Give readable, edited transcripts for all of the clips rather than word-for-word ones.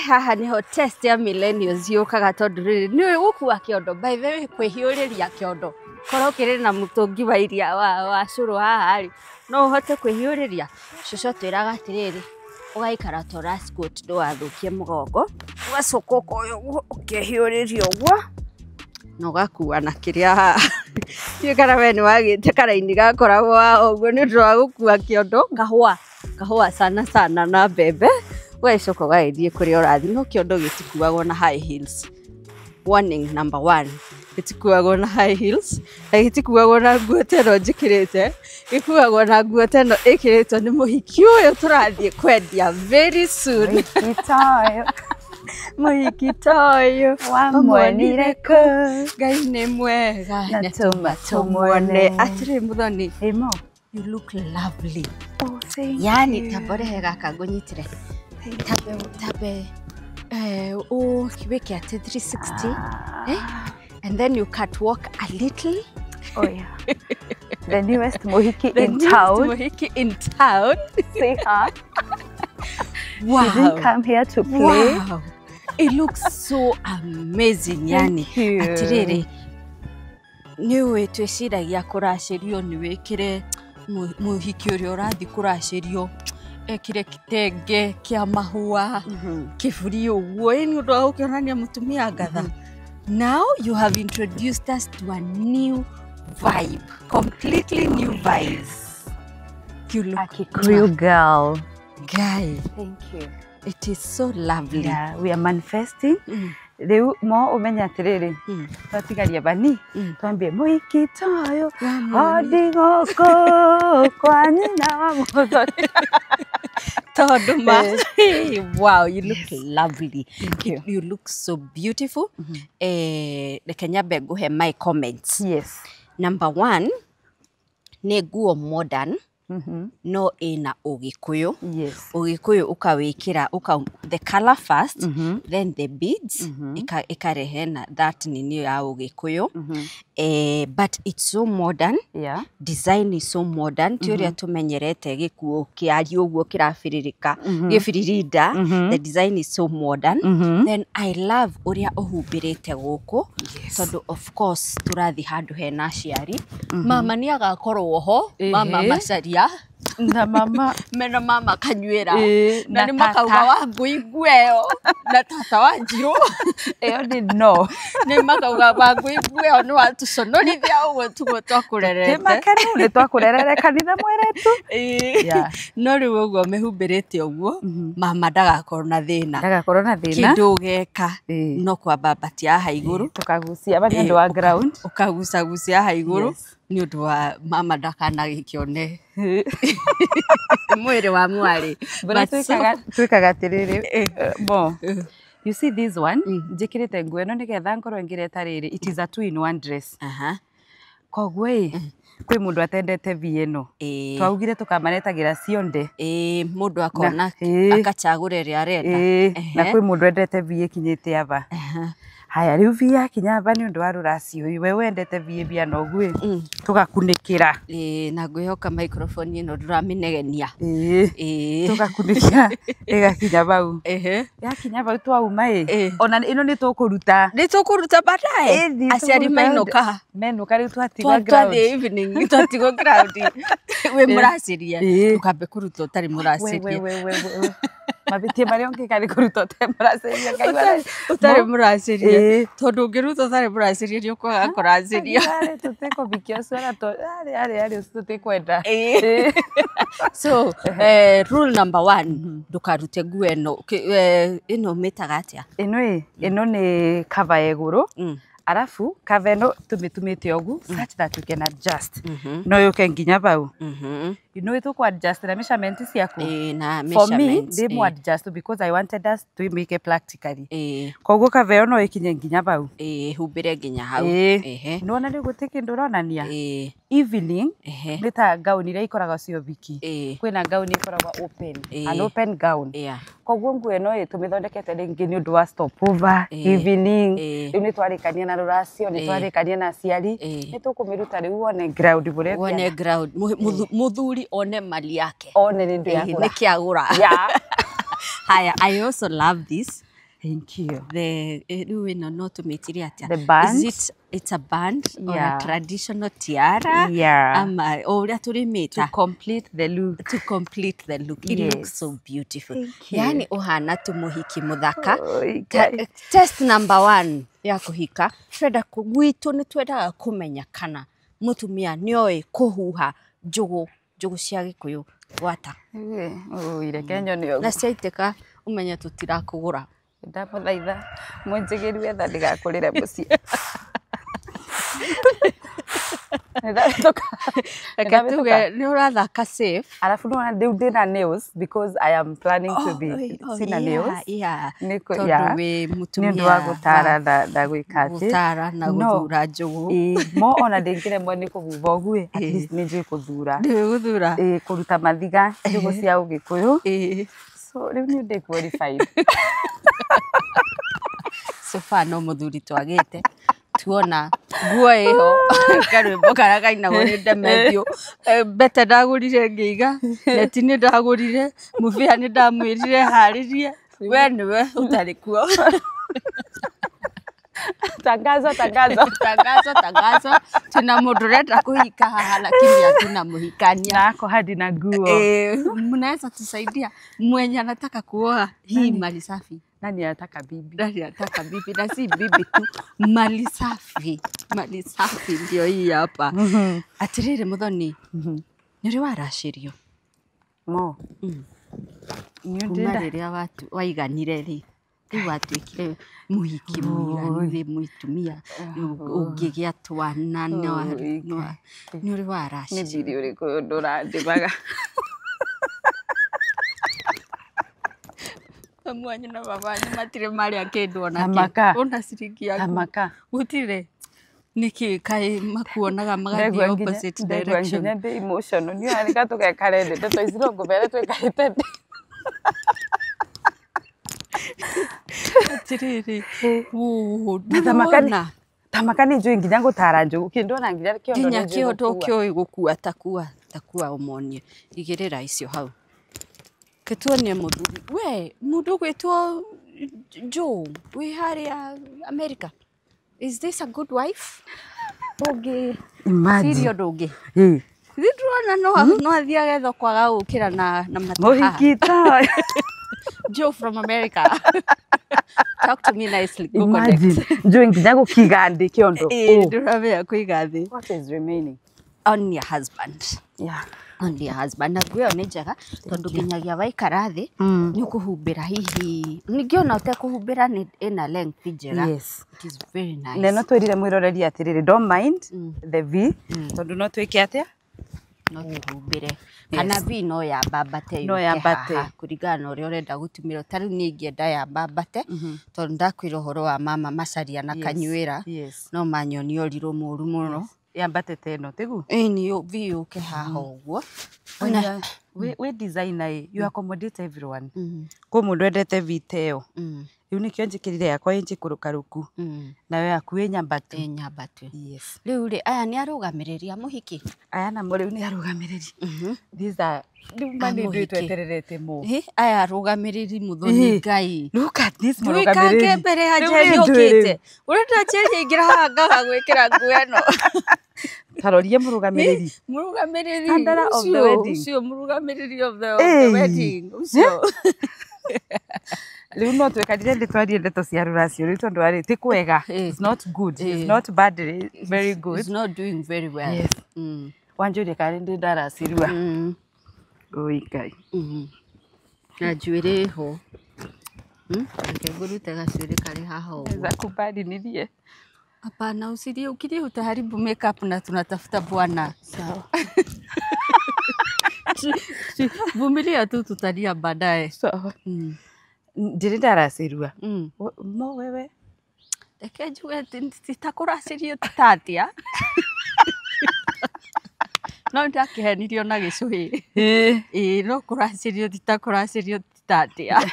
Haha nĩho test ya millennials yũkaga, tondũ rĩrĩ nĩ gũkua kĩondo, by the way, kwĩhiũrĩria kĩondo, korwo ũkĩrĩ na mũtũngi wa iria wa cũrũ haha rĩ, no ũhote kwĩhiũrĩria. Cũcũ atwĩraga atĩrĩrĩ, ũgaikara ta ũra squat ndũgathũkie mũgongo, ũgacoka ũkoya ũguo, ũkehiũrĩria ũguo na ũgakua na kĩrĩa haha. Ndiũĩ kana we nĩ wagĩte karaini gakoragwo haha ũguo nĩ ũndũ wa gũkua kĩondo, kahũa kahũa sana sana na mbembe, ũgagĩcoka ũgagĩthiĩ kũrĩa ũrathiĩ. No kĩondo gĩtikuagwo na high heels. Warning number one, gĩtikuagwo na high heels na gĩtikuagwo na nguo ta ĩno njĩkĩrĩte, gĩkuagwo na nguo ta ĩno ĩkĩrĩtwo nĩ mũhiki ũyũ tũrathiĩ kwendia very soon. Mũhiki. Mũhiki ta ũyũ Wamuonire kũ? Ngai nĩ mwega. Na nĩatũma tũmuone. Tũmuone. Atĩrĩ Mũthoni, Ĩmo. you look lovely. Oh, thank Yani you. tamba ũrehe gaka ngũnyitĩre. Thank Tambe you. Tambe wĩke atĩ 360, eh? And then you cut walk a little. Oh yeah. The newest Mohiki The in newest town. Mohiki in town. Say her. Wow. She didn't come here to play. Wow. It looks so amazing, yani. Thank you. Atirĩrĩ, nĩ ũĩ twĩciragia kũracĩrio nĩ wĩkĩre, mũhiki ũrĩa ũrathiĩ kũracĩrio ekĩre kitenge kĩa mahũa, kĩburi ũguo, ĩ nĩ ũndũ wa gũkĩonania mũtumia ngatha. Now you have introduced us to a new vibe, completely new vibe. You look A Kikuyu girl. Guy, Thank you. it is so lovely. Yeah, we are manifesting. Rĩu mo ũmenye atĩrĩrĩ, twatigaria bani, twambie mũhiki toyo Wamuoni. hodi gũkũ kwa nyina wa mũthoni. Tondũ ma, wow, you look lovely. Thank you. You look so beautiful. Reke nyambe nguhe my comments. Yes. Number one, nĩ nguo modern no ĩna ũgĩkũyũ. Ũgĩkũyũ ũkawĩkĩra ũka the color first, then the beads, ĩkarehe na that nini ya ũgĩkũyũ. But it's so modern. Design is so modern, ti ũrĩa tũmenyerete gĩkuo kĩario ũguo kĩrabiririka gĩbiririnda. The design is so modern. Then I love ũrĩa ũhumbĩrĩte gũkũ, tondũ of course tũrathiĩ handũ hena aciari, mama nĩ agakorwo ho, mama Macaria Na mama mena mama Kanyuĩra na na nĩ makauga tata. Wa ngũi nguo ĩyo na tata wa Njirũ. Ĩyo nĩ no. Nĩ makauga wa ngũi nguo ĩyo nĩ watũconorithia, ũguo tiguo twakũrerete. Tĩmakenu nĩ twakũrerere kanitha mweretu. No rĩu ũguo mĩhumbĩrĩte ũguo, mama ndagakorwo na thĩna. Ndagakorwo na thĩna. Kĩndũ ũgeka no kwambambatia haha igũrũ. Tũkagucia aba nĩ ũndũ wa ground. Ũkagucagucia haha igũrũ nĩ ũndũ wa mama ndakanagĩkĩone mwĩrĩ wa mwarĩ. Bũrĩa But so- twĩkaga atĩrĩrĩ, bo you see this one, njĩkĩrĩte nguo ĩno nĩgetha ngorwo ngĩreta rĩrĩ, it is a two in one dress. Koguo ĩ kwĩ mũndũ atendete vi ĩno, twaugire tũkamaretagĩra cionde. Ĩĩ, mũndũ akona akacagũra ĩrĩa arenda. Na kwĩ mũndũ endete vi ĩkinyĩte aba. Haya, rĩu vi yakinya aba nĩ ũndũ wa rũracio ũyũ, we wendete vi ĩbiana ũguo ĩ, tũgakunĩkĩra. Ĩĩ, na ngwĩhoka microphone ĩno ndũramĩnegenia. Tũgakunĩkĩra ĩgakinya bau. Yakinya bau twauma ĩ, ona ĩno nĩ tũkũruta. Nĩ tũkũruta baadaye. Ĩĩ, aciari tũkũruta mainũka. Menũka rĩu twatigwo ground. Twathiĩ evening twatigwo ground wĩ mũracirie, ndũkambe kũruta ũtarĩ We, mũracirie. We, we, we, we, we. Mabĩtie marĩa ũngĩka nĩ kũruta ũtarĩ mũracĩrie. Ngai Ũtarĩ mũracirie, tondũ ũngĩruta ũtarĩ mũracirie nĩ ũkwaga kũracirio. Arĩ tũtikũbikia ũcio ona arĩ arĩ arĩ ũcio tũtikwenda. So rule number one, ndũkarute nguo ĩno. Ĩno mĩtaga atĩa? Ĩno ĩ, ĩno nĩ cover ya igũrũ. Arabu cover ĩno tũmĩtumĩte ũguo such that you can adjust, no yũke nginya bau. You know tũkũ adjust na measurement ciaku. Ĩĩ, na For me measurements, ndĩ mu adjust because I wanted us to make it practically. Koguo cover ĩyo no ĩkinye nginya bau. Ĩĩ, humbĩre nginya hau. Nĩwona rĩu gũtirĩ kĩndũ ũronania. Evening nĩ ta gown iria ikoragwo cia ũhiki. Kwĩna gown ĩkoragwo open, an open gown. Koguo nguo ĩno ĩ tũmĩthondekete rĩngĩ nĩ ũndũ wa stopover, evening. Rĩu nĩ twarĩkania na rũracio, nĩ twarĩkania na aciari, nĩ tũkũmĩruta rĩu wone ground bũrĩa wone ground, mũthuri one mali yake. One nĩ ndũ Nĩ yagũra. kĩagũra. Haya, I also love this. Thank you. The rĩu ĩno no tũmĩtire atĩa? The band. Is it, it's a band or a Yeah. traditional tiara? Yeah. Ama o ũrĩa tũrĩmĩta. To complete the look. To complete the look. It Yes. looks so beautiful. Thank you. Yani ũhana tũmũhiki mũthaka. Oi, Test number 1 ya kũhika. Twenda gwitũ nĩ twendaga kũmenya kana mũtumia nĩoĩ kũhuha njũgũ cia Gĩkũyũ gwata. Oi, reke nyone ũguo. Na ciaitĩka ũmenye tũtirakũgũra. Ndamũthaitha mũnjĩgĩrie tha ndigakũrĩre mũciĩ. Reke tuge nĩ ũrathaka safe. Alafu nĩwona rĩu ndĩna nails because I am planning to be sina nails. Tondũ wĩ mũtumia nĩ ũndũ wa gũtara na gwĩka atĩ. Gũtara na gũthura njũgũ. Mo ona ndĩngĩremwo nĩ kũhuba ũguo, at least nĩ njũĩ gũthura. Nĩ gũthura. Kũruta mathiga njũgũ cia Ũgĩkũyũ. So rĩu nĩ ndĩ qualified. So far no mũthuri twagĩte. Tuona nguo ĩho karwĩmbo karĩa kainagwo nĩ Demethiũ. Mbete ndagũrire ngĩiga, neti nĩ ndagũrire, mũbĩa nĩ ndamwĩrire harĩrie, we nĩwe ũtarĩ kuo. Tangazo, tangazo. Tangazo, tangazo. Tuna mũndũ ũrenda kũhika haha lakini hatuna mũhikania. Na ako hadi na nguo. Mnaweza tusaidia mwenye anataka kuoa hii mali safi. Nani anataka bibi? Nani anataka bibi? Na si bibi tu, mali safi. Mali safi ndio hii hapa. Atiriri Muthoni, nĩ ũrĩ waracĩrio? Mo. Kuma rĩrĩa waiganire rĩ, rĩu watuĩkire mũhiki mũiganu rĩ, mũtumia ũngĩgĩa twana, nĩ ũrĩ waracĩrio? Nĩ thiri ũrĩkũ ũndũ ũrandimaga? Mwanyu na baba wanyu matirĩ marĩa kĩndũ ona kĩ. Ona ciringi yaku. Tamaka. Gũtirĩ. Nĩkĩ kaĩ makuonaga magathiĩ opposite direction. Ndegwa nginya ndĩ emotional. Niĩ ona reka tũgekare thĩ ndeto ici no ngũmere twĩkarĩte thĩ. Atĩrĩrĩ. Ndũrona. Tamaka nĩ njũĩ nginya gũtara njũgũ. Kĩndũ ona nginya kĩondo nginya nĩ njũĩ kĩondo gũkua. kĩũĩ gũkua takua ũmonie. Igĩrĩra icio hau. Ketuonie mũthuri. We, mũndũ ũgwĩtwo Joe, wĩ harĩa America. Is this a good wife? Ũngĩ. Imagine. Sirio ndũngĩ. Ndĩrona no athiage thoko agagũkĩra na mataha. Mũhiki ta. Joe from America. Talk to me nicely. Go connect. Imagine. Njũĩ nginya gũkiga thĩ kĩondo. Ndũramenya kũiga thĩ. What is remaining? Only a husband. Yeah. Only a husband. Na nguo ĩyo nĩ njega tondũ nginyagia waikara thĩ nĩ ũkũhumbĩra hihi. Ningĩ ona ũtekũhumbĩra nĩ ĩna length njega. Yes. It is very nice. Na no twĩrire mwĩroreri atĩrĩrĩ, don't mind the V tondũ no twĩke atĩa? No tũhumbĩre. Kana V no yambambate No yũke yambate. haha kũringana na ũrĩa ũrenda gũtumĩrwo. Ta rĩu niĩ ingĩenda yambambate tondũ ndakwĩra ũhoro wa mama Macharia na Kanyuĩra. No manyonia ũrirũ mũru mũno. Yambate ta ĩno tiguo? Ĩni V yũke haha ũguo. Wĩ designer ĩ, you accommodate everyone. Kwĩ mũndũ wendete V ta ĩyo. Rĩu nĩkĩo njĩkĩrire yakwa ĩ njikũrũkarũku. Nayo yaku ĩ nyambatu. Ĩ nyambatu. Yes. Rĩu rĩ, aya nĩ arũgamĩrĩri a mũhiki? Aya namo rĩu nĩ arũgamĩrĩri. These are rĩu ma nĩ ithuĩ twetererete mo. Aya arũgamĩrĩri Muthoni Ngai. Look at this Ndũikange mũrũgamĩrĩri. mbere ya Rĩu Njeri nĩ njũĩ ũkĩte. rĩu. Ũrenda Njeri aingĩra haha ngaga gwĩkĩra nguo ĩno. Tarorie mũrũgamĩrĩri. Mũrũgamĩrĩri Standard of the wedding. ũcio mũrũgamĩrĩri of the wedding. Ũcio. Rĩu no twĩkarire thĩ twarie ndeto cia rũracio rĩu tondũ arĩ ti kwega. It's not good. It's not bad. Very good. It's not doing very well. Yes. Wanjũrie kana nĩ ndĩ ndaracirua. Oi Ngai. Na njuĩrĩ ĩho. Reke ngũrute gacuĩrĩ karĩ haha ũguo. Naweza kubali nilie. Hapana, usilie, ukilia utaharibu makeup na tunatafuta bwana. Sawa. Vumilia tu tutalia baadaye. Sawa. Ndĩrĩ ndaracirua. Mo wewe? Reke njuge titakũracĩrio titatia. No ndakĩhenirio na gĩcũhĩ. Ĩĩ no kũracĩrio titakũracĩrio titatia.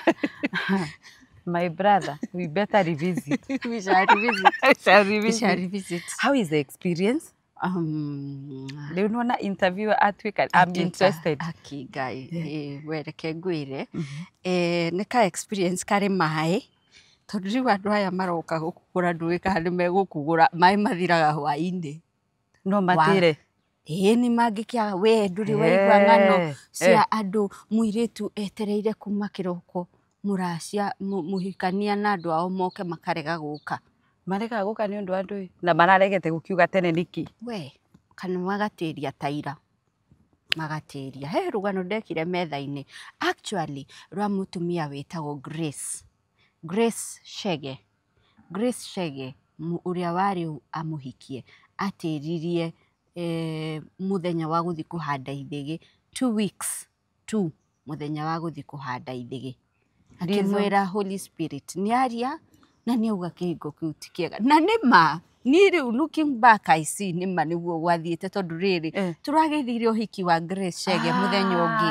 My brother, we better revisit. We shall revisit. We shall We revisit. shall revisit. How is the experience? Rĩu nĩwona interviewer atuĩka, I'm interested. Aki Ngai, we reke ngwĩre. Nĩ ka experience karĩ maĩ. Tondũ rĩu andũ aya maroka gũkũgũra ndũĩ kana nĩ megũkũgũra, maĩ mathiraga hwaĩ-inĩ. No matĩre. Ĩĩ nĩ mangĩkĩaga, we ndũrĩ waigua ng'ano cia andũ mũirĩtu etereire kuma kĩroko mũracia mũhikania na andũ ao moke makarega gũka. Maregaga gũka nĩ ũndũ wa ndũĩ na mararegete gũkiuga tene nĩkĩ? We kana magatĩria taira, magatĩria. He rũgano ndekire metha-inĩ actually rwa mũtumia wĩtagwo Grace, Grace Chege, Grace Chege ũrĩa warĩ amũhikie atĩririe mũthenya wa gũthiĩ kũhanda ithĩgĩ 2 weeks tu, mũthenya wa gũthiĩ kũhanda ithĩgĩ. Akĩmwĩra Holy Spirit nĩ aria na nĩ auga kĩhingo kĩu ti kĩega. Na nĩ ma, niĩ rĩu looking back I see nĩ ma nĩguo gwathiĩte tondũ rĩrĩ tũragĩthire ũhiki wa Grace Chege mũthenya ũngĩ.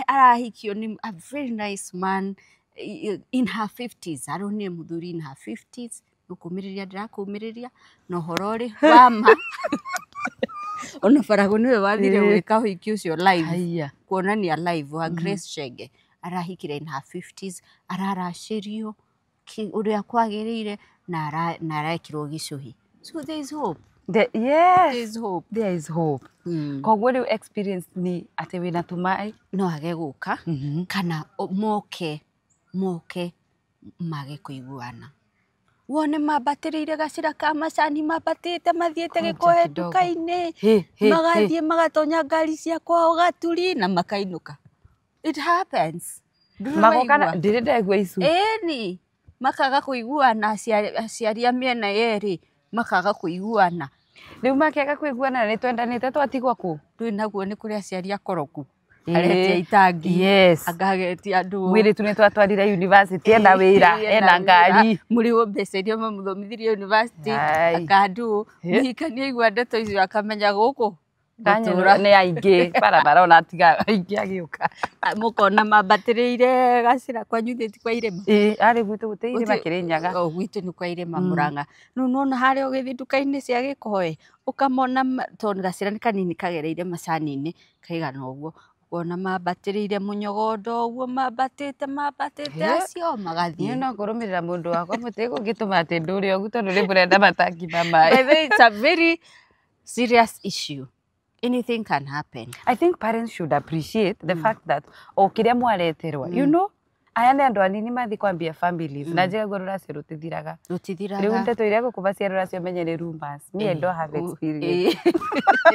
Arahikio nĩ a very nice man in her 50s, aronire mũthuri in her 50s, gũkũmĩrĩria ndĩrakũmĩrĩria na ũhoro ũrĩ wa ma. Ona Faragũ nĩwe wathire gwĩka ũhiki ũcio live, kuonania live wa Grace Chege. Arahikire in her 50s, araracĩrio ũrĩa kwagĩrĩire na arekĩrwo gĩcũhĩ. So there is hope. Yes. There is hope. There is hope. Koguo rĩu experience nĩ atĩ wĩna tũmaĩ no age gũka kana moke mage kũiguana. Wone mambatĩrĩire gacĩra ka macani, mambatĩte mathiĩte gĩkohe nduka-inĩ, magathiĩ magatonya ngari cia kwao gaturi na makainũka. It happens. Magoka ndĩrĩ ndegua icu. Ĩni makaga kũiguana, aciari a mĩena yerĩ makaga kũiguana. Rĩu makĩaga kũiguana nĩ twendanĩte twatigwo kũ? Ndũĩ naguo nĩ kũrĩ aciari akoroku. Aretia itangi. Yes. Akagetia andũ. Mũirĩtu nĩ twatwarire university ena wĩra, ena ngari. Mũrĩhwo mbeca iria mamũthomithirie university, akandũ. Mũhikania aigua ndeto icio akamenya gũkũ. Nĩ aingĩ barabara ona tiga aingĩ agĩũka. Mũkona mambatĩrĩire gacĩra kwanyu thĩ ti kwa irĩma. Ĩĩ arĩ gwitũ gũtirĩ irĩma Kĩrĩnyaga. O gwitũ nĩ kwa irĩma Mũrang'a. Rĩu nĩwona harĩa ũgĩthiĩ nduka-inĩ cia Gĩkoe ũkamona tondũ gacĩra nĩ kanini kagereire macani-inĩ kaigana ũguo. Ũkona mambatĩrĩire mũnyogondo ũguo mambatĩte mambatĩte acio magathiĩ. Niĩ no ngũrũmĩrĩra mũndũ wakwa mũtĩ gũgĩtũma atĩ ndũre ũguo tondũ nĩ mũrenda matangi ma maĩ. It's a very serious issue. Anything can happen. I think parents should appreciate the fact that o kĩrĩa mwareterwa, you know, aya nĩ andũ anini mathiĩ kwambia families na njĩra guo rũracio rũtithiraga. Rũtithiraga. Rĩu ndeto iria ngũkũba cia rũracio menye nĩ rumors. Me, I don't have experience.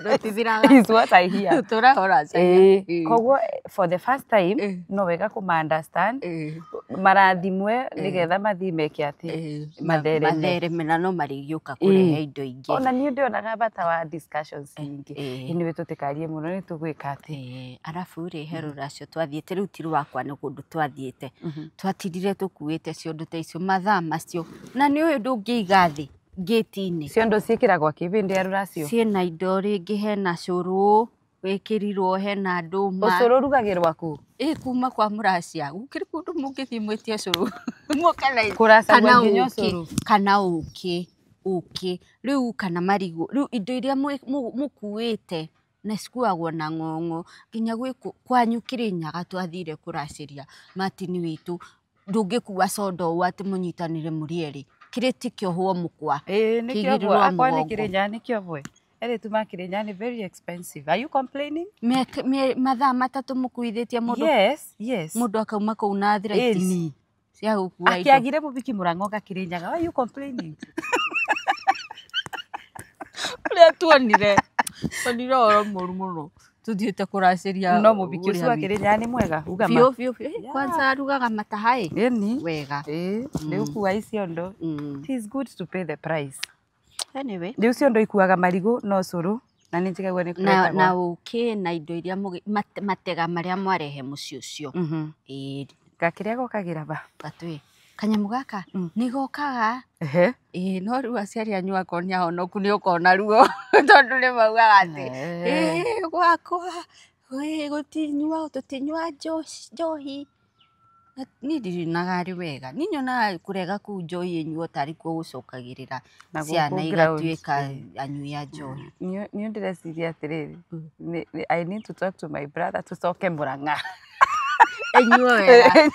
Rũtithiraga. Is what I hear. Tũraga ũracaria. Koguo for the first time no wega kũma understand marathimwe nĩgetha mathiĩ meke atĩ mathereme. Mathereme na no marĩgĩũka kũrehe indo ingĩ. Ona niĩ ndionaga bata wa discussions nyingĩ. Anyway tũtikarie mũno nĩ tũgwĩka atĩ. Arabu rĩ he rũracio twathiĩte rĩu ti rwakwa nĩ kũndũ twathiĩte. Twatirire tũkuĩte ciondo ta icio mathaa macio na nĩ ũyũ ndũngĩiga thĩ ngĩti-inĩ. Ciondo ciĩkĩragwo kĩ hĩndĩ ya rũracio? Ciĩna indo rĩngĩ hena cũrũ wĩkĩrirwo hena ndũma. Ũcũrũ ũrugagĩrwo kũ? Ĩ kuma kwa mũracia gũkĩrĩ kũndũ mũngĩthiĩ mwĩtie cũrũ. Kũracagwo nginya ũcũrũ? Kana ũkĩ, ũkĩ rĩu kana marigũ rĩu indo iria mũkuĩte na cikuagwo na ng'ong'o nginya gwĩ kwanyu Kĩrĩnyaga twathire kũracĩria Martin witũ ndũngĩkua soda ũũ atĩ mũnyitanĩre mũrĩ erĩ kĩrĩti kĩohwo mũkwa. Ĩĩ nĩ kĩohwo akwa nĩ Kĩrĩnyaga nĩ kĩohwo. Erĩtu ma Kĩrĩnyaga nĩ very expensive. Are you complaining? Mathaa matatũ mũkuithĩtie mũndũ. Yes, yes. Mũndũ akauma kũu na arthritis cia gũkua indo. Akĩagire mũbiki Mũrang'a oka Kĩrĩnyaga. Why are you complaining? Ũrĩa tuonire tuonire ũhoro mũru mũno tuthiĩte kũracĩria. No mũbiki ũcio wa Kĩrĩnyaga nĩ mwega uga ma. Biũ biũ biũ. Kwanza arugaga matahaĩ. Ĩni. Wega. Ĩĩ nĩ ũkua iciondo. It is good to pay the price. Anyway. Rĩu ciondo ikuaga marigũ na ũcũrũ na nĩ njigagua nĩ kũretagwo. Na ũkĩ na indo iria matega marĩa mwarehe mũciĩ ũcio. Ĩĩ. Gakĩrĩa gokagĩra ba? Gatwĩ. Kanyamũ gaka nĩ gokaga. Ĩĩ no rĩu aciari anyu akorwo nĩ ahonoku nĩ ũkona ruo tondũ nĩ maugaga atĩ ĩĩ gwakwa gũtinyua tũtinyua njohi. Niĩ ndirionaga arĩ wega. Niĩ nyonaga kũrega kũu njohi ĩnyuo tarĩ kuo gũcokagĩrĩra ciana igatuĩka anyui a njohi. Niĩ ndĩreciria atĩrĩrĩ, I need to talk to my brother tũcoke Mũrang'a. Ĩnyuo wega.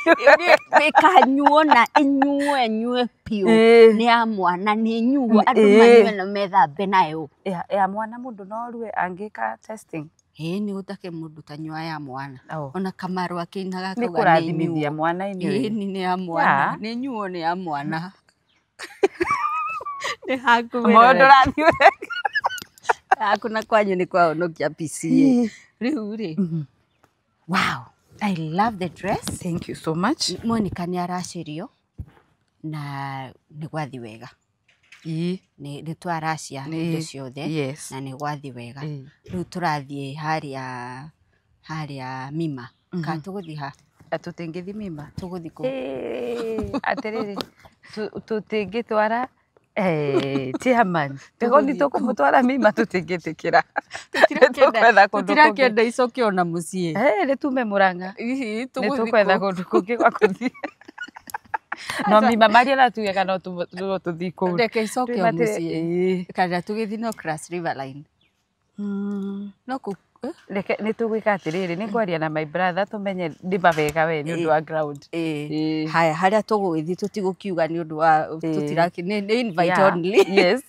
Ĩkanyuo na ĩnyuo ĩnyue piũ. Nĩ ya mwana nĩ ĩnyuo andũ manyue na methambe nayo. Ya mwana mũndũ no rue angĩka testing. Ĩĩ nĩ gũtakĩ mũndũ tanyua ya mwana. Oh. Ona Kamaru akĩinaga Nĩ akauga nĩ kũrathimithia ĩnyuo. mwana Ĩĩ anyway. nĩ ya mwana. Nĩ ĩnyuo nĩ ya mwana. Nĩ haku Moyo ndũrathiĩ wega. Haku na kwanyu nĩ kwahonokia PCA. Rĩu rĩ. Wow. I love the dress. Thank you so much. Monica nĩ aracĩrio na nĩ gwathi wega. Ĩĩ. Nĩ twaracia indo ciothe Yes. na nĩ gwathi wega. Ĩĩ. Rĩu tũrathiĩ harĩa Mima. Kana tũgũthiĩ ha? Tũtingĩthiĩ Mima. Tũgũthiĩ kũ? Atĩrĩrĩ, tũtingĩtwara chairman. Tũgũthiĩ tũkũmũtwara Mima tũtingĩtĩkĩra. Tũkwetha kũndũ kũngĩ. Tũtirakĩenda icoke ona mũciĩ. Nĩ tume Mũrang'a. Hihi Nĩ tũgũthiĩ tũkwetha kũ? kũndũ kũngĩ gwa kũthiĩ. No Mima Maria no tuge no tũthiĩ kũu. Reke icoke o mũciĩ. Ĩĩ. Kana tũgĩthiĩ no Cross River Line. No kũ Reke nĩ tũgwĩka atĩrĩrĩ, nĩ ngwaria na my brother tũmenye nĩ wega we nĩ ũndũ wa ground. Ĩĩ. Haya harĩa tũgũgĩthiĩ tũtigũkiuga nĩ ũndũ wa tũtirakĩ nĩ invite only. Yes.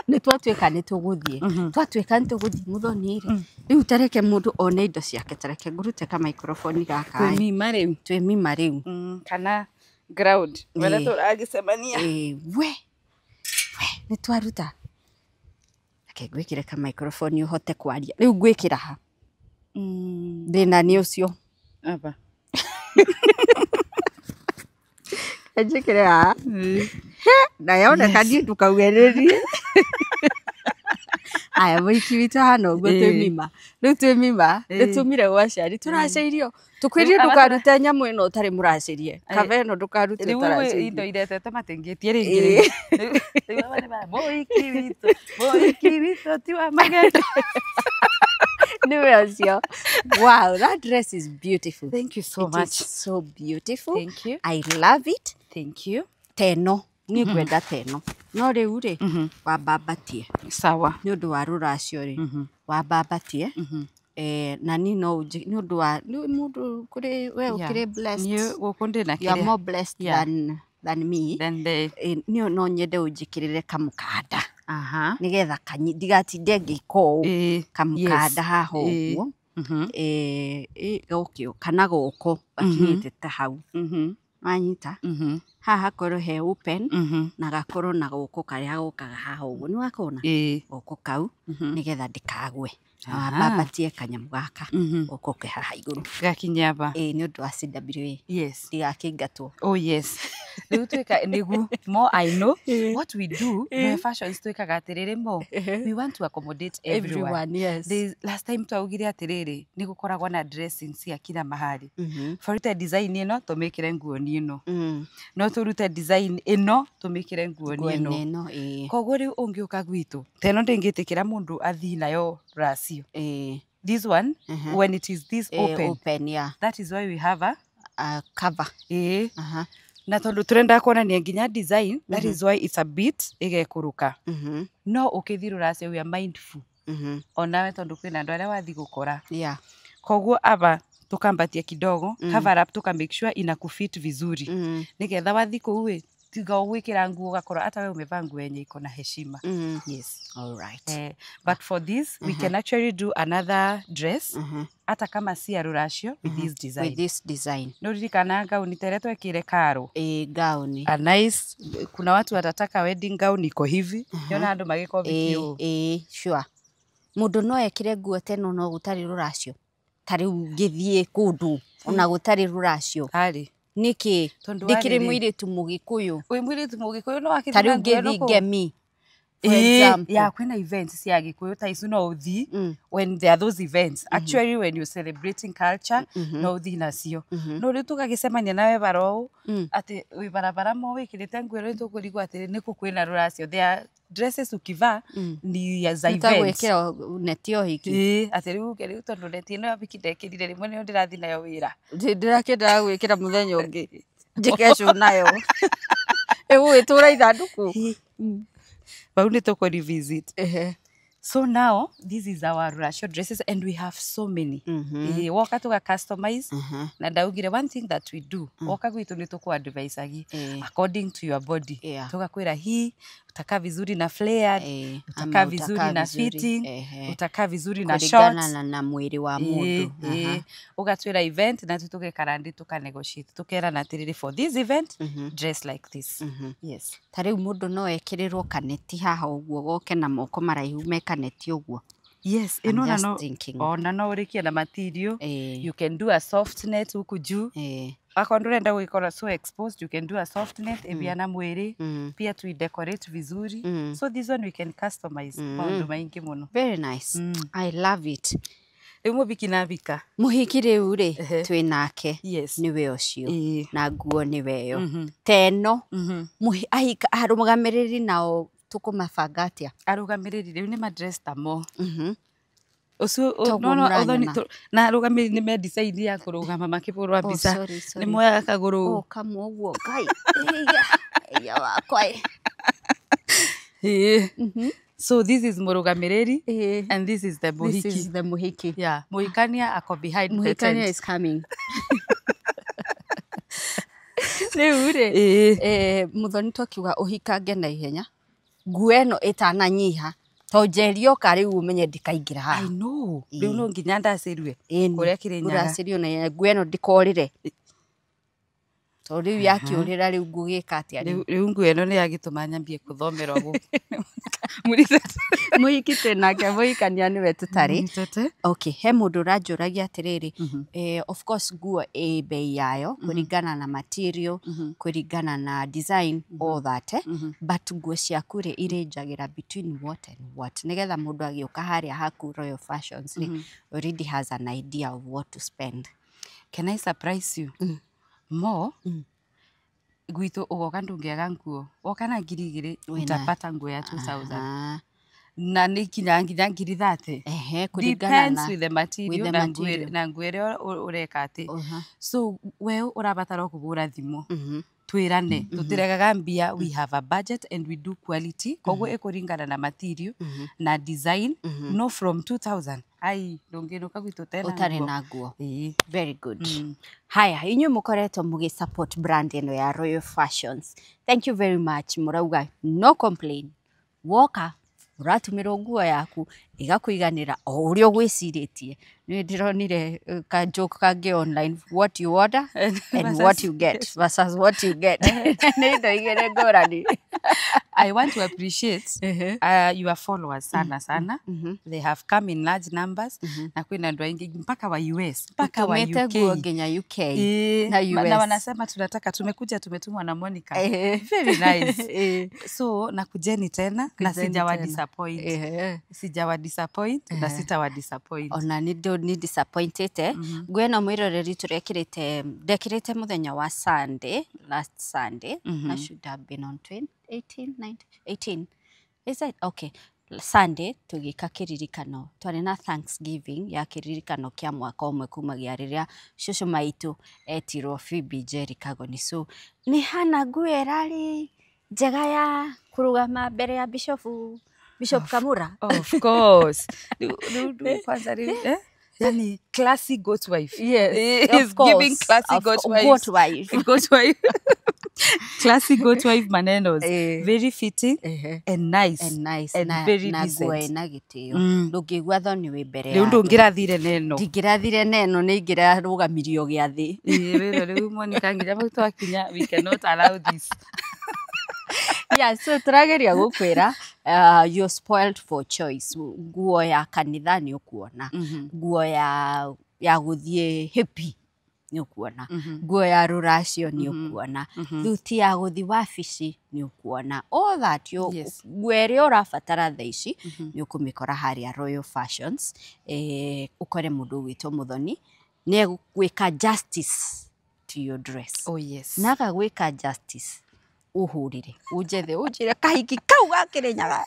Nĩ twatuĩka nĩ tũgũthiĩ. Twatuĩka nĩ tũgũthiĩ Mũthoni rĩ. Rĩu tareke mũndũ one indo ciake tareke ngũrute ka microphone gaka. Twĩ Mima rĩu. Twĩ Mima rĩu. Kana ground. Wena tũragĩcemania. Ĩĩ we. We nĩ twaruta. Reke ngwĩkĩre ka microphone ũhote kwaria. Rĩu ngwĩkĩra ha? Thĩna nĩ ũcio. Aba. Njĩkĩre haha. Na yoneka niĩ ndũkaugererie. Aya mũiki witũ hana ũguo twĩ Mima. Rĩu twĩ Mima nĩ tumire gwa aciari tũracĩirio. Tũkwĩrire ndũkarute nyamũ ĩno ũtarĩ mũracĩrie. Kaba ĩno ndũkarute Rĩu ũtaracĩirie. indo iretete matingĩtie rĩngĩ rĩngĩ. Rĩu aba nĩ mũhiki witũ, mũhiki witũ ti wa magendo. Nĩwe ũcio. Wow, that dress is beautiful. Thank you so It much. is so beautiful. Thank you. I love it. Thank you. Teno. Niĩ ngwenda teno. No rĩu rĩ, wambambatie. Sawa. Nĩ ũndũ wa rũracio rĩ, wambambatie. Na niĩ no nĩ ũndũ wa nĩ mũndũ kũrĩ we ũkĩrĩ blessed. Niĩ gũkũ ndĩna You are kĩrĩa. more blessed than me. Than the Niĩ no nyende ũnjĩkĩrĩre kamũkanda. Aha. Nĩgetha ndigatinde ngĩka ũũ. Kamũkanda haha ũguo. Gokĩo kana goko gakinyĩte ta hau. Wanyita? Haha hakorwo he open na gakorwo na goko karĩa gokaga haha ũguo. Nĩ wakona? Goko kau nĩgetha ndĩkagwe. Na wambambatie kanyamũ gaka goko ke haha igũrũ. Gakinye aba. Ĩĩ nĩ ũndũ wa CWA. Yes. Ndigakĩingatwo. Oh yes. Rĩu twĩka nĩgu more I know what we do no fashions twĩkaga atĩrĩrĩ mo we want to accommodate everyone. Everyone, yes. Last time twaugire atĩrĩrĩ nĩ gũkoragwo na dressing cia kila mahali. Tũrute design ĩno tũmĩkĩre nguo-inĩ ĩno. No tũrute design ĩno tũmĩkĩre nguo-inĩ ĩno. Ĩno ĩĩ. Koguo rĩu ũngĩũka gwitũ ta ĩno ndĩngĩtĩkĩra mũndũ athiĩ nayo rũracio. This one when it is this open. Open, yeah. That is why we have a cover. Ĩĩ. Na tondũ tũrenda kuonania nginya design, that is why it's a bit ĩgekũrũka. No ũkĩthiĩ rũracio we are mindful. Onawe tondũ kwĩna andũ arĩa wathiĩ gũkora. Yeah. Koguo aba tukambatia kidogo, cover up tuka make sure inakufit vizuri. Nĩgetha wathiĩ kũu ĩ, tiga ũgwĩkĩra nguo ũgakorwo hata we umevaa nguo yenye iko na heshima. Yes. All right. But for this we can actually do another dress hata kama si ya rũracio with this design. With this design. Nĩ ũririkana gauni ta ĩrĩa twekĩre karo. Gauni. A nice, kuna watu watataka wedding gown iko hivi. Nĩona andũ magĩka ũhiki ũũ. Sure. Mũndũ no ekĩre nguo ta ĩno no gũtarĩ rũracio. Ta rĩu ngĩthiĩ kũndũ ona gũtarĩ rũracio. Harĩ. Nĩkĩ? Tondũ Ndĩkĩrĩ warĩ rĩ. mũirĩtu mũgĩkũyũ. Wĩ mũirĩtu mũgĩkũyũ no wakĩthiĩ Ta rĩu na nguo ĩno ngĩthiĩ kũu? Ngemi. For example. Yeah, kwĩna events cia Gĩkũyũ ta icu no ũthiĩ when there are those events. Actually when you're celebrating culture no ũthiĩ nacio. No rĩu tũgagĩcemania nawe bara ũũ atĩ wĩ barabara mo wĩkĩrĩte nguo ĩno tũkũrigwo atĩ nĩkũ kwĩna rũracio. There are dresses ukivaa ni ya za events. Nĩtagwĩkĩra neti ya ũhiki. Ĩĩ, atĩ rĩu uge rĩu tondũ neti ĩno ya ũhiki ndekĩrire rĩmwe nĩyo ndĩrathiĩ nayo wĩra. Ndĩrakĩendaga gwĩkĩra mũthenya ũngĩ. Njĩke cũ nayo. Ĩgũgĩtũra ithandũkũ. Bau nĩ tũkũ revisit. So now this is our ruracio dresses and we have so many. Woka tuga customize na ndaugire one thing that we do, woka gwitu ni tuku advice according to your body. Tugakwira hii utakaa vizuri na flared, utakaa vizuri na fitting, utakaa vizuri na shorts na mwiri wa mundu. Ugatwira event na tugekara ndi tuka negotiate tukerana atiriri for this event dress like this. Yes. Ta riu mundu no ekirirwo kaneti haha uguo goke na moko maraihu me kaneti uguo. Yes, ino na no ona no urikie na material. You can do a soft net huku juu. Akorwo ndurenda gwikora so exposed, you can do a soft net ibiana mwiri, pia tu decorate vizuri. So this one we can customize maundu maingi muno. Very nice. I love it. Riu mubiki na bika muhiki riu ri twi nake niwe ucio na nguo niwe yo teno ahika arugamiriri nao tukumabanga atia? Arugamiriri riu ni madress ta mo ucio no no na arugamiriri ni me design ya kurugama makibũrwa mbica ni moyaga kaguru o kamwe uguo ngai iya wakwa. So this is murugamiriri and this is the muhiki. This is the muhiki. Yeah, muhikania ako behind the tent. Muhikania is coming. Riu ri muthoni twakiuga uhikange na ihenya nguo ĩno ĩtananyiha to njerioka rĩu ũmenye ndikaingĩra haha. I know. Rĩu no nginya ndacĩrue kũrĩa Kĩrĩnyaga. Ũracĩrio na nguo ĩno ndĩkorĩre to rĩu yakĩũrĩra rĩu ngũgĩka atĩa rĩu? Rĩu nguo ĩno nĩ yagĩtũma nyambie kũthomerwo gũkũ. Mũhiki twĩ nake mũhikania nĩwe tũtarĩ. Okay, he mũndũ ũranjũragia atĩrĩrĩ, of course nguo ĩ bei yayo kũringana na material, kũringana na design, all that, but nguo ciaku rĩ irĩnjagĩra between what and what nĩgetha mũndũ agĩũka harĩa haku Royal Fashions rĩ already has an idea of what to spend. Can I surprise you? More gwitũ ugoka ndũngĩaga nguo woka na 2,000 utapata nguo ya 2,000 na nĩ kinya nginya 30,000. Depends with the material na nguo ĩrĩa ũreka atĩ. So we ũrabatara kũgũra thimũ twĩrane tũtiregaga mbia, we have a budget and we do quality koguo ĩkũringana na material na design. No from 2,000 ai ndũngĩnũka gwitũ tena ũtarĩ na nguo. Very good. Haya, inyuĩ mũkoretwo mũgĩ support brand ĩno ya Royal Fashions, thank you very much. Mũrauga no complain, woka ũratũmĩrwo nguo yaku ĩgakũiganĩra o ũrĩa ũgwĩcirĩtie. Nĩ ndĩronire ka joke kangĩ online, what you order and what you get versus what you get. Nĩ indo igĩrĩ ngũrani. I want to appreciate your followers sana sana. They have come in large numbers. Na kwina andũ aingĩ mpaka wa US, mpaka wa UK. Nguo nginya UK na US. Na wanasema tunataka, tumekuja tumetumwa na Monica. Very nice. So na kujeni tena na sijawa disappoint. Sijawa disappoint na sitawa disappoint. Ona ni disappointed. Nguo ĩno mwĩroreri tũrekĩrĩte, ndekĩrĩte mũthenya wa Sunday, last Sunday. I should have been on 18, 19, 18. Is it? Okay. Sunday tũgĩka kĩririkano, twarĩ na Thanksgiving ya kĩririkano kĩa mwaka ũmwe kumagia rĩrĩa cũcũ maitũ etirwo Phoebe Njeri Kagoni. So nĩ hana nguo ĩrarĩ njega ya kũrũgama mbere ya Bishop Kamura. Of course. Kwanza rĩu yani classy goat wife. Yes, of course. Giving classy goat wife. Goat wife. Goat wife. Classy goat wife manenos. Very fitting and nice. And nice. And very decent. Na nguo ĩna gĩtĩo. Ndũngĩigua thoni wĩ mbere ya. Rĩu ndũngĩrathire neno. Ndingĩrathire neno, nĩ ingĩrarũgamirio gĩathĩ. Rĩu Monica nginya hau twakinya, we cannot allow this. Yeah, so tũrageria gũkwĩra you're spoiled for choice. Nguo ya kanitha nĩ ũkuona, nguo ya gũthiĩ happy nĩ ũkuona, nguo ya rũracio nĩ ũkuona, thuti ya gũthiĩ wabici nĩ ũkuona, all that nguo ĩrĩa ũrabatara thaa ici nĩ ũkũmĩkora harĩa Royal Fashions. Ũkore mũndũ ũgwĩtwo Muthoni nĩ egwĩka justice to your dress. Oh yes. Na agagwĩka justice ũhũrĩre ũnjethe ũnjĩre kahiki kau ga Kĩrĩnyaga.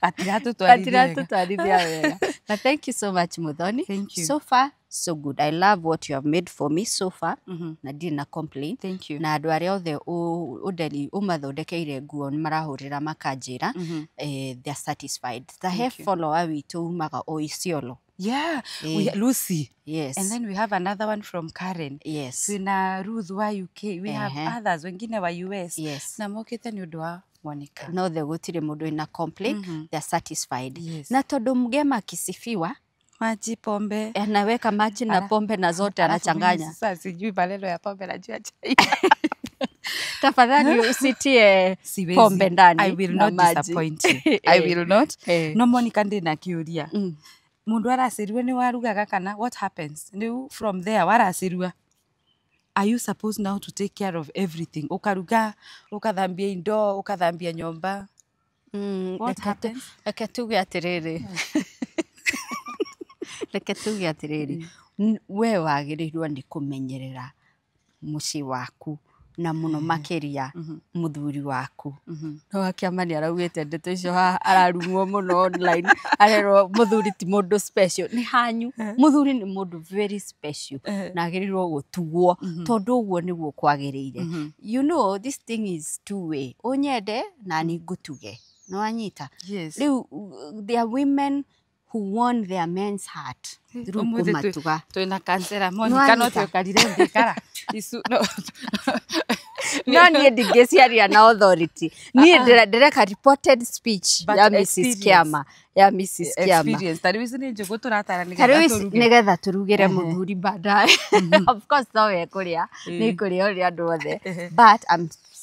Atiratũtwarithia wega. Atiratũtwarithia wega. Na thank you so much, Muthoni. Thank you. So far so good. I love what you have made for me so far. Na ndirĩ na complain. Thank you. Na andũ arĩa othe ũnderi ũmathondekeire nguo nĩ marahũrĩra makanjĩra, they are satisfied. Ta he follower witũ umaga o Isiolo. Yeah, we, Lucy. Yes. And then we have another one from Karen. Yes. Twina Ruth wa UK. We have others wengine wa US. Yes. Na mokĩte nĩ ũndũ wa Monica. No the gũtirĩ mũndũ wĩna complain. They are satisfied. Yes. Na tondũ mgema akisifiwa Maji, pombe. Anaweka maji na pombe na zote Alafu mimi anachanganya. Sasa sijui maneno ya pombe, najua chai. Tafadhali usitie Siwezi. pombe ndani I will na not maji. disappoint you. I will not. No Monica, ndĩ na kĩũria. Mũndũ aracĩrua nĩ warugaga kana what happens? Rĩu from there waracĩrua, are you supposed now to take care of everything? Ũkaruga, ũkathambia indo, ũkathambia nyũmba? What happens? Reke tuge atĩrĩrĩ, reke tuge atĩrĩrĩ, we wagĩrĩirwo nĩ kũmenyerera mũciĩ waku na mũno makĩria mũthuri waku. No Akĩama nĩ araugĩte ndeto icio haha, ararumwo mũno online, arerwo mũthuri ti mũndũ special. Nĩ hanyu, mũthuri nĩ mũndũ very special na agĩrĩirwo gũtugwo tondũ ũguo nĩguo kwagĩrĩire. You know this thing is two way, ũnyende na niĩ ngũtuge, nĩ wanyita? Yes. Rĩu there are women who won their men's heart through Ũmũthĩ kũmatuga. Twĩna kansera Monica, no Nĩwanyita? Twekarire thĩ icu no. No niĩ ndingĩciaria na authority, niĩ ndĩreka reported speech But ya Mrs. experience. Kiama, ya Mrs. Kiama. Experience, ta rĩu ici nĩ njũgũ tũratara Ta nĩgetha rĩu ici tũruge. Nĩgetha tũrugĩre mũthuri baadaye. Of course no we kũrĩa nĩ kũrĩa ũrĩa andũ othe, but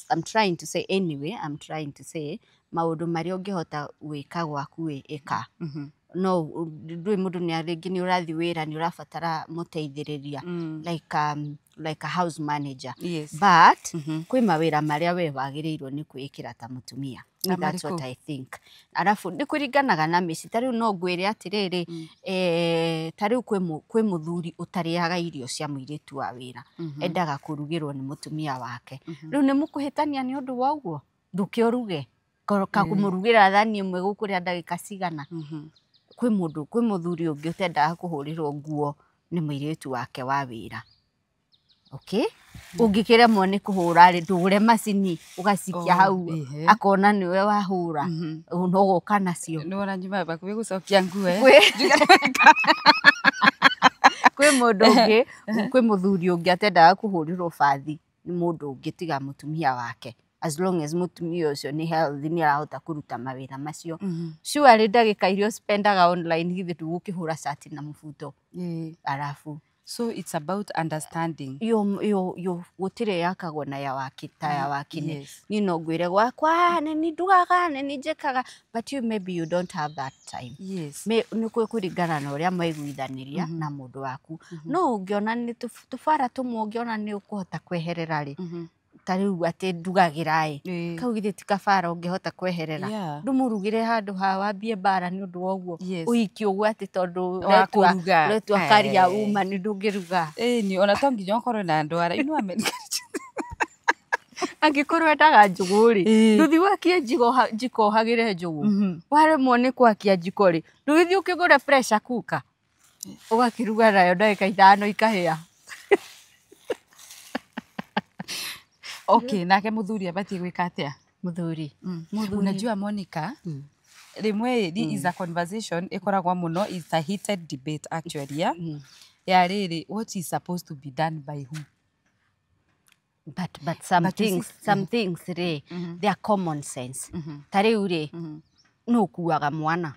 I'm trying to say, anyway, I'm trying to say maũndũ marĩa ũngĩhota gwĩka gwaku ĩ ĩka. No ndũĩ mũndũ nĩ rĩngĩ nĩ ũrathiĩ wĩra, nĩ ũrabatara mũteithĩrĩria, like a house manager. But kwĩ mawĩra marĩa we wagĩrĩirwo nĩ kwĩĩkĩra ta mũtumia. Ta That's what marĩkũ? I think. Arabu nĩ kũringanaga na mĩciĩ. Ta rĩu no ngwĩre atĩrĩrĩ, ta rĩu kwĩ mũthuri ũtarĩaga irio cia mũirĩtu wa wĩra, endaga kũrugĩrwo nĩ mũtumia wake. Rĩu nĩ mũkũhĩtania nĩ ũndũ wa ũguo? Ndũke ũruge kakũmũrugĩra thani ĩmwe gũkũrĩa ndagĩka cigana? Kwĩ mũndũ, kwĩ mũthuri ũngĩ ũtendaga kũhũrĩrwo nguo nĩ mũirĩtu wake wa wĩra. Okay, ũngĩkĩremwo nĩ kũhũra rĩ, ndũgũre macini ũgacikia Oh, hau, akona nĩwe wahũra, no ũgoka nacio. Nĩ wona nyuma bakuhĩ gũcokia nguo, eh? Kwĩ mũndũ ũngĩ, kwĩ mũthuri ũngĩ atendaga kũhũrĩrwo bathi nĩ mũndũ ũngĩ tiga mũtumia wake, as long as mũtumia ũcio nĩ healthy, nĩ arahota kũruta mawĩra macio. Surely ndagĩka iria ũspendaga online, githĩ ndũgũkĩhũra cati na mũbuto? Arabu So it's about understanding. Yo gũtirĩ yakagwo na ya waki ta ya wakine. Niĩ no ngwĩre gwakwa nĩ niĩ ndugaga, nĩ niĩ njĩkaga, but you, maybe you don't have that time. Nĩ kũringana na ũrĩa mwaiguithanĩria na mũndũ waku. No ũngĩona nĩ tũbara tũmwe ũngĩona nĩ ũkũhota kweherera rĩ, ta rĩu atĩ ndugagĩra ĩ, kau githĩ ti kabara ũngĩhota kweherera? Ndũmũrugĩre handũ ha wambie mbara nĩ ũndũ wa ũguo. Ũhiki ũguo atĩ tondũ Wa kũruga. ũretua karia uma nĩ ndũngĩruga. Ĩni ona to nginya ũkorwo na ndwara inu Amerika. Angĩkorwo endaga njũgũ rĩ, ndũthiĩ wakie njiko ũhagĩre njũgũ. Waremwo nĩ kwakia njiko rĩ, ndũgĩthiĩ ũkĩgũre pressure cooker ũgakĩruga nayo ndagĩka 5 ikahĩa. Okay, nake mũthuri abatiĩ gwĩka atĩa? Mũthuri. Mũthuri. Unajua Monica, rĩmwe this is a conversation ĩkoragwo mũno, is a heated debate actually, yeah? Ya rĩrĩ, what is supposed to be done by who? But some But you see- things, some things rĩ, they are common sense. Ta rĩu rĩ, nũ ũkuaga mwana?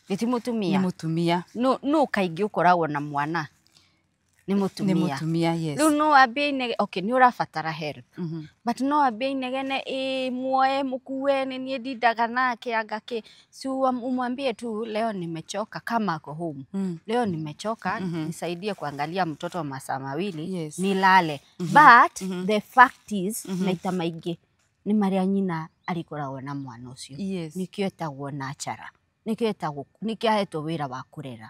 Nĩ ti Nĩ mũtumia? Mũtumia. Nũ kaingĩ ũkoragwo na mwana? Nĩ Nĩ mũtumia. Mũtumia, yes. Rĩu no wambie inege, okay, nĩ ũrabatara help, but no wambie inegene, ĩ muoe mũkue, nĩ niĩ ndindaga nake anga kĩ. Si umwambie tu, "Leo nimechoka," kama ako home, "Leo nimechoka, nisaidie kuangalia mtoto masaa 2, nilale." But the fact is, maita maingĩ nĩ marĩa nyina arĩkoragwo na mwana ũcio. Nĩkĩo etagwo nachara, nĩkĩo etagwo, nĩkĩo ahetwo wĩra wa kũrera.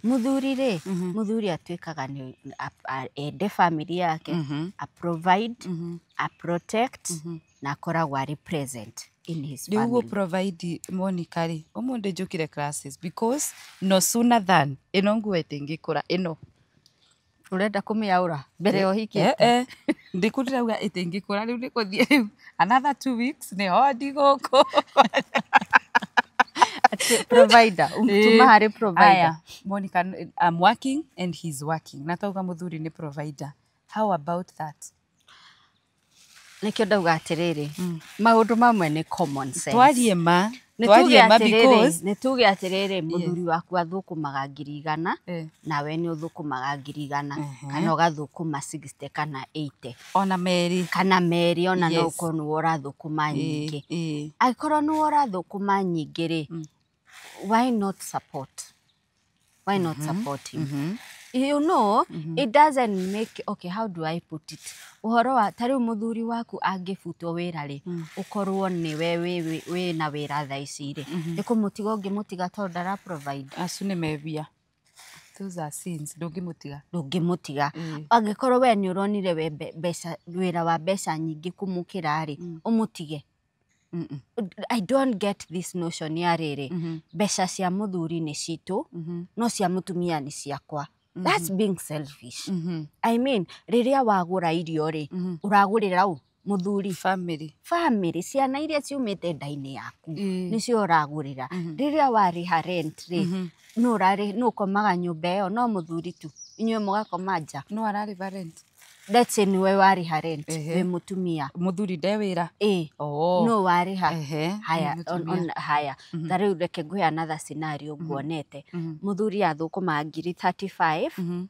Mũthuri rĩ, mũthuri atuĩkaga nĩ ende family yake, a provide, a protect, na akoragwo arĩ present in his Rĩu family. Provide, Monica rĩ, ũmũthĩ njũkire classes because no sooner than ĩno nguo ĩtingĩkũra ĩno. Ũrenda kũmĩaũra mbere ya ũhikĩte? Eh, ndĩkũ ndĩrauga ĩtingĩkũra. Rĩu nĩ kũthiĩ rĩu another 2 weeks nĩ hondi gũkũ. Atĩ provider, tuma harĩ provider. Aya, Monica, I'm working and he's working, na tauga mũthuri nĩ provider. How about that? Nĩkĩo ndauga atĩrĩrĩ, maũndũ mamwe nĩ common sense. Twarie ma. Nĩ tuge Twarie ma. atĩrĩrĩ, Because nĩ tuge atĩrĩrĩ, mũthuri waku athũkũmaga 100,000, nawe nĩ ũthũkũmaga 100,000, kana ũgathũkũma 60 kana 80. Ona merĩ. Kana merĩ ona no ũkorwo nĩwe ũrathũkũma nyingĩ. Angĩkorwo nĩwe ũrathũkũma nyingĩ rĩ, why not support? Why not support him? You know, it doesn't make, okay, how do I put it, ũhoro wa ta rĩu mũthuri waku angĩbutwo wĩra rĩ, ũkorwo nĩwe wĩna wĩra thaa ici rĩ, nĩ kũmũtiga ũngĩmũtiga tondũ ndara provide? Acu nĩ mebia, those are sins, ndũngĩmũtiga. Ndũngĩmũtiga. Angĩkorwo we nĩ ũronire we mbeca, wĩra wa mbeca nyingĩ kũmũkĩra rĩ, ũmũtige? I don't get this notion ya rĩrĩ, mbeca cia mũthuri nĩ citũ no cia mũtumia nĩ ciakwa. That's being selfish. I mean, rĩrĩa wagũra irio rĩ, ũragũrĩra ũ? Mũthuri? Family. Family, ciana iria ciumĩte nda-inĩ yaku, nĩcio ũragũrĩra. Rĩrĩa warĩha rent rĩ, nũ ũrarĩ, nũ ũkomaga nyũmba ĩyo? No mũthuri tu, inyuĩ mũgakoma nja. No ararĩha rent. Let's say nĩwe warĩha rent wĩ mũtumia. Mũthuri nde wĩra. Ĩ. Oh. No warĩha. Haya, nĩ mũtumia. Haya, ta rĩu reke ngũhe another scenario nguonete. Mũthuri athũkũmaga ngiri 35,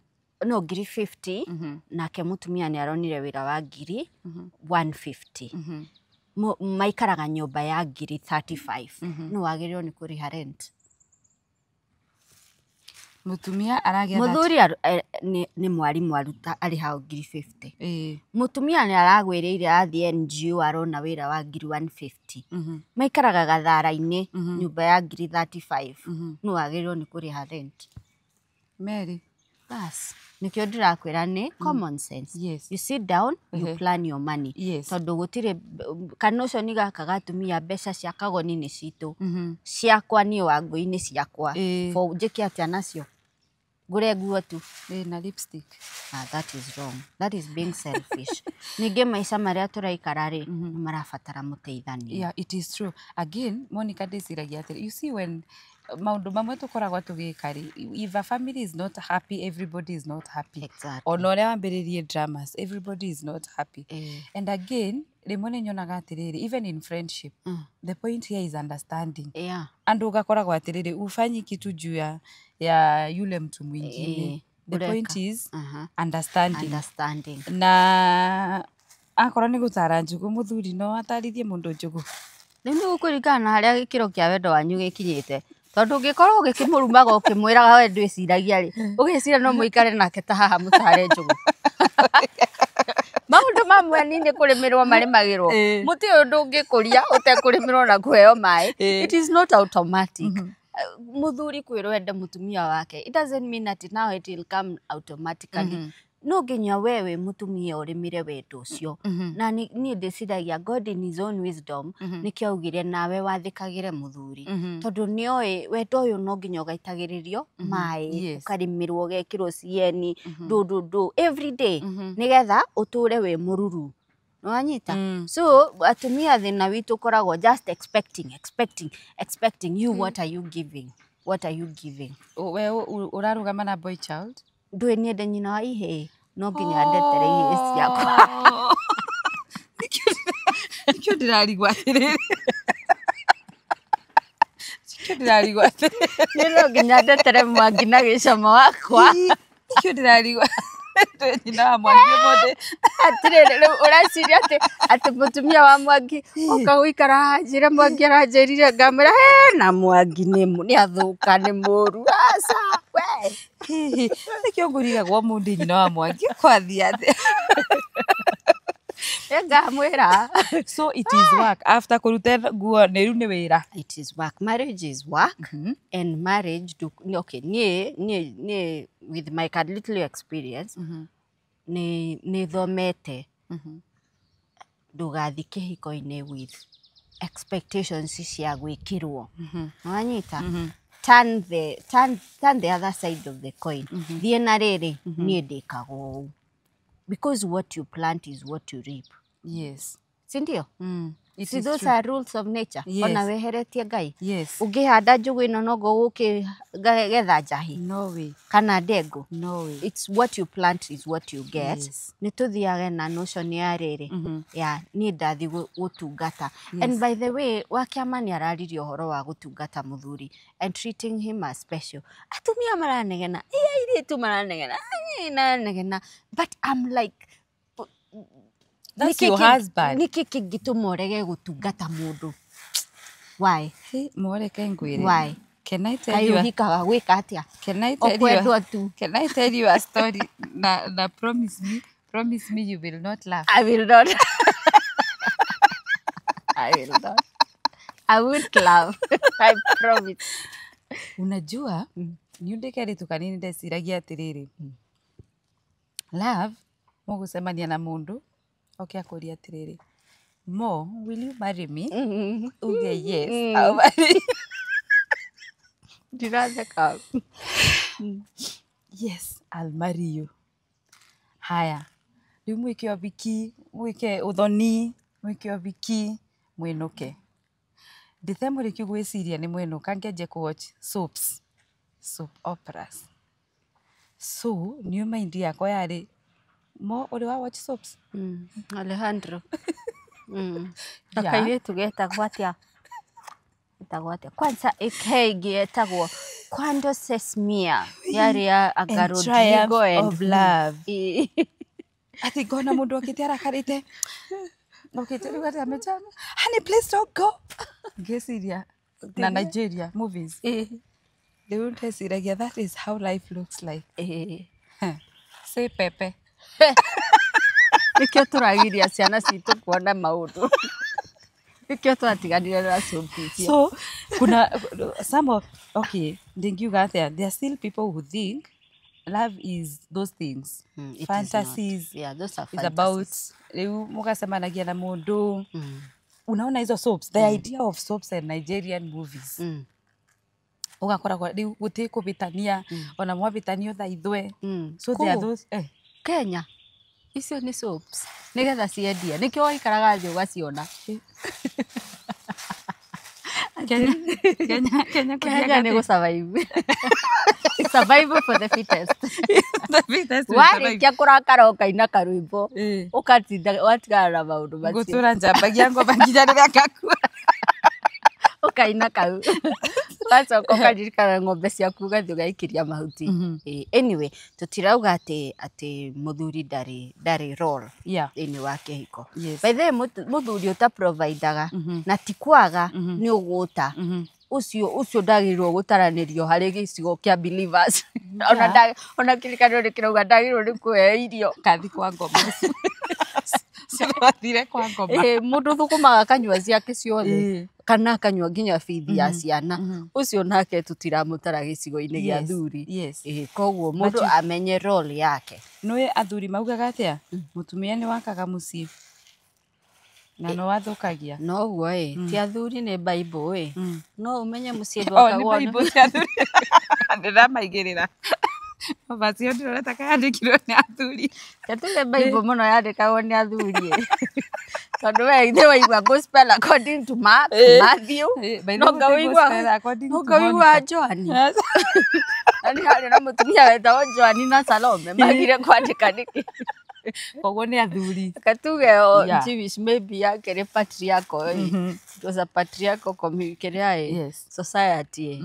no ngiri 50, nake mũtumia nĩ aronire wĩra wa ngiri 150. Maikaraga nyũmba ya ngiri 35. No wagĩrĩirwo nĩ kũrĩha rent? Mũtumia aragĩa Mũthuri nĩ mwarimũ, aruta arĩhagwo ngiri 50. Mũtumia nĩ aragwĩrĩire athiĩ NGO, arona wĩra wa ngiri 150. Maikaraga gathara-inĩ, nyũmba ya ngiri 35. No wagĩrĩirwo nĩ kũrĩha rent? Mary. Bas, nĩkĩo ndĩrakwĩra nĩ common sense. You sit down, you plan your money. Tondũ gũtirĩ kanotion gaka gatumia mbeca cia kagoni nĩ citũ, ciakwa niĩ wa ngũi nĩ ciakwa. For njĩke atĩa nacio? Ngũre nguo tu? Ĩĩ, na lipstick. Ah, that is wrong. That is being selfish. Ningĩ maica marĩa tũraikara rĩ, nĩ marabatara mũteithania. Yeah, it is true. Again, Monica, ndĩciragia atĩrĩ, you see, when maũndũ mamwe tũkoragwo tũgĩka rĩ, if a family is not happy, everybody is not happy. Ona ũrĩa wambĩrĩrie dramas, everybody is not happy. And again, rĩmwe nĩ nyonaga atĩrĩrĩ, even in friendship, the point here is understanding. Andũ ũgakoragwo atĩrĩrĩ, ufanyi kitu juu ya yule mtu mwingine. The Ũreka. point is understanding. Understanding. Na akorwo nĩ gũtara njũgũ, mũthuri no atarithie mũndũ njũgũ. Rĩu nĩ gũkũringana na harĩa gĩkĩro kĩa wendo wanyu gĩkinyĩte, tondũ ũngĩkorwo ũgĩkĩmũrumaga ũkĩmwĩraga we ndwĩciragia rĩ, ũgĩciria no mũikare nake ta haha mũtare njũgũ? Maũndũ mamwe ni nĩ kũrĩmĩrwo marĩmagĩrwo. Mũtĩ ũyũ ndũngĩkũria ũtekũrĩmĩrwo na kũheo maĩ. It is not automatic. Mũthuri kwĩrwo ende mũtumia wake, it doesn't mean that now it will come automatically. No nginya we wĩ mũtumia ũrĩmĩre wendo ũcio. Na niĩ ndĩciragia God in his own wisdom nĩkĩo augire nawe wathĩkagĩre mũthuri, tondũ nĩoĩ wendo ũyũ no nginya ũgaitagĩrĩrio maĩ, ũkarĩmĩrwo, ũgekĩrwo cieni ndũ ndũ ndũ every day, nĩgetha ũtũre wĩ mũruru. Nĩwanyita? So atumia, thĩna witũ ũkoragwo just expecting, expecting, expecting. You, what are you giving? What are you giving? We ũrarũgama na boy child? Ndũĩ niende nyina wa ihĩĩ, no nginya ndetere ihĩĩ ciakwa. Nĩkĩo ndĩrarigwo atĩrĩrĩ, nĩkĩo ndĩrarigwo atĩrĩrĩ. Niĩ no nginya ndetere Mwangi na gĩcamo wakwa. Nĩkĩo ndĩrarigwo ndĩ nyina wa Mwangi ũmũthĩ. Atĩrĩrĩ, rĩu ũreciria atĩ mũtumia wa Mwangi oka gũikara haha njĩre Mwangi aranjĩrire, ngamwĩra he na Mwangi nĩ athũka, nĩ mũru, aca we. Hihi nĩkĩo ngũrigagwo ũmũthĩ nyina wa Mwangi kwathiĩ atĩa. Ngamwĩra. So it is work after kũruta nguo, nĩ rĩu nĩ wĩra. It is work. Marriage is work. And marriage do, okay, niĩ with my little experience, nĩ thomete ndũgathiĩ kĩhiko-inĩ with expectations cia gwĩkĩrwo. Nĩwanyita? Turn the other side of the coin. Thiĩ na rĩrĩ, niĩ ndĩkaga ũũ, because what you plant is what you reap. Sindio? It See, is those true. are rules of nature. Ona weheretie Ngai, ũngĩhanda njũgũ ĩno, noguo ũgũkĩgetha njahi No way. kana ndengũ. No way. It's what you plant is what you get. Nĩ tũthiage na notion ya rĩrĩ, ya niĩ ndathi gũtungata. And by the way, Wakĩama nĩ araririe ũhoro wa gũtungata mũthuri and treating him as special. Atumia maranegena, ĩ airĩtu maranegena, "Ai, maranegena," but I'm like, That's nĩkĩ your husband. Nĩkĩ kĩngĩtũma ũrege gũtungata mũndũ? Why? Hey, mworeke ngwĩre. Why? Can I tell Kaĩ you a, ũhikaga gwĩka atĩa? Can I tell you a, Ũkwendwo tu. Can I tell you a story? Na promise me you will not laugh. I will not. I will not. I won't laugh. I promise. Unajua, nĩ ũndĩ kairĩtu kanini ndeciragia atĩrĩrĩ, love mũgũcemania na mũndũ oke akũrie atĩrĩrĩ, "Mo, will you marry me?" Uge, "Yes, I'll marry you." Ndiratheka. "Yes, I'll marry you." Haya, rĩu mwĩke ũhiki, mwĩke ũthoni, mwĩke ũhiki, mwĩnũke. Ndĩte mũrĩkiu gwĩciria nĩ mwenũka, ngĩanjia kũ watch soaps, soap operas. So niĩ mind yakwa yarĩ mo ũrĩ wa watch soaps? Alejandro. Na kairĩtu getagwo atĩa? Getagwo atĩa? Kwanza he ĩngĩ yetagwo Quando Sesmia, yarĩ ya anga And Triumph Rodrigo and of Love. Ĩ. Atĩ ngona mũndũ okĩte arakarĩte, okĩte rĩu atĩ amejana, "Honey, please don't go." Ngĩciria na Nigeria movies. Rĩu ndeciragia that is how life looks like. Say pepe. Nĩkĩo tũragiria ciana citũ kuona maũndũ. Nĩkĩo twatiganire na soap icio. So kuna some of, okay, ndingiuga atĩa, there are still people who think love is those things. It is not. Fantasies. Yeah, those are Is about fantasies. rĩu mũgacemanagia na mũndũ, unaona hizo soaps, the idea of soaps and Nigerian movies, ũgakoragwo rĩu gũtirĩ kũbĩtania, ona mwabĩtania ũthaithwe. So there are Kũ? those, eh. Kenya icio nĩ soaps nĩgetha ciendie, nĩkĩo waikaraga thĩ ũgaciona. Kenya, Kenya, Kenya. Kenya nĩ gũ survive. It's survival for the fittest. The fittest will survive. Warĩkia kũrakara, ũkaina karwĩmbo, ũkatinda watigana na maũndũ macio. Ngũtũra njambagia ngoma nginya rĩrĩa ngakua. Ũkaina kau, ũgacoka ũkaririkana ng'ombe ciaku, ũgathiĩ ũgaikĩria mahuti. Anyway, tũtirauga atĩ mũthuri ndarĩ role thĩinĩ wa kĩhiko. By the way, mũthuri ũtaprovidaga na ti kwaga nĩ ũgũta, ũcio ndagĩrĩirwo gũtaranĩrio harĩ gĩcigo kĩa believers. Ona ona kĩrĩkanĩro nĩ kĩrauga ndagĩrĩirwo nĩ kũheo irio. Kathi kwa ngoma, wathire kwa ngoma. Mũndũ thũkũmaga akanyua ciake ciothe kana akanyua nginya bithi ya ciana, ũcio nake tũtiramũtara gĩcigo-inĩ gĩa athuri. Koguo mũndũ amenye role yake. Nĩũĩ athuri maugaga atĩa? Mũtumia nĩ wakaga mũciĩ na no wathũkagia. Noguo ĩ, ti athuri, nĩ Bible ĩ. No ũmenye mũciĩ Oh, nĩ ndwakagwo Bible cia athuri, ndĩramaigĩrĩra mabacio, ndĩrona ta kayandĩkirwo nĩ athuri. Tuge Bible mũno yandĩkagwo nĩ athuri ĩ. Tondũ we ithe waigua gospel according to Mark, Matthew, By the no way, ngaũigua gospel according no to ngaũigua Monica. Joan. Na nĩ harĩ na mũtumia wetagwo Joan na Salome, magire kwandĩka nĩkĩ? Koguo nĩ athuri. Reke tuge o Jewish maybe yakĩrĩ patriarchal ĩ. It was a patriarchal kĩrĩa ĩ, society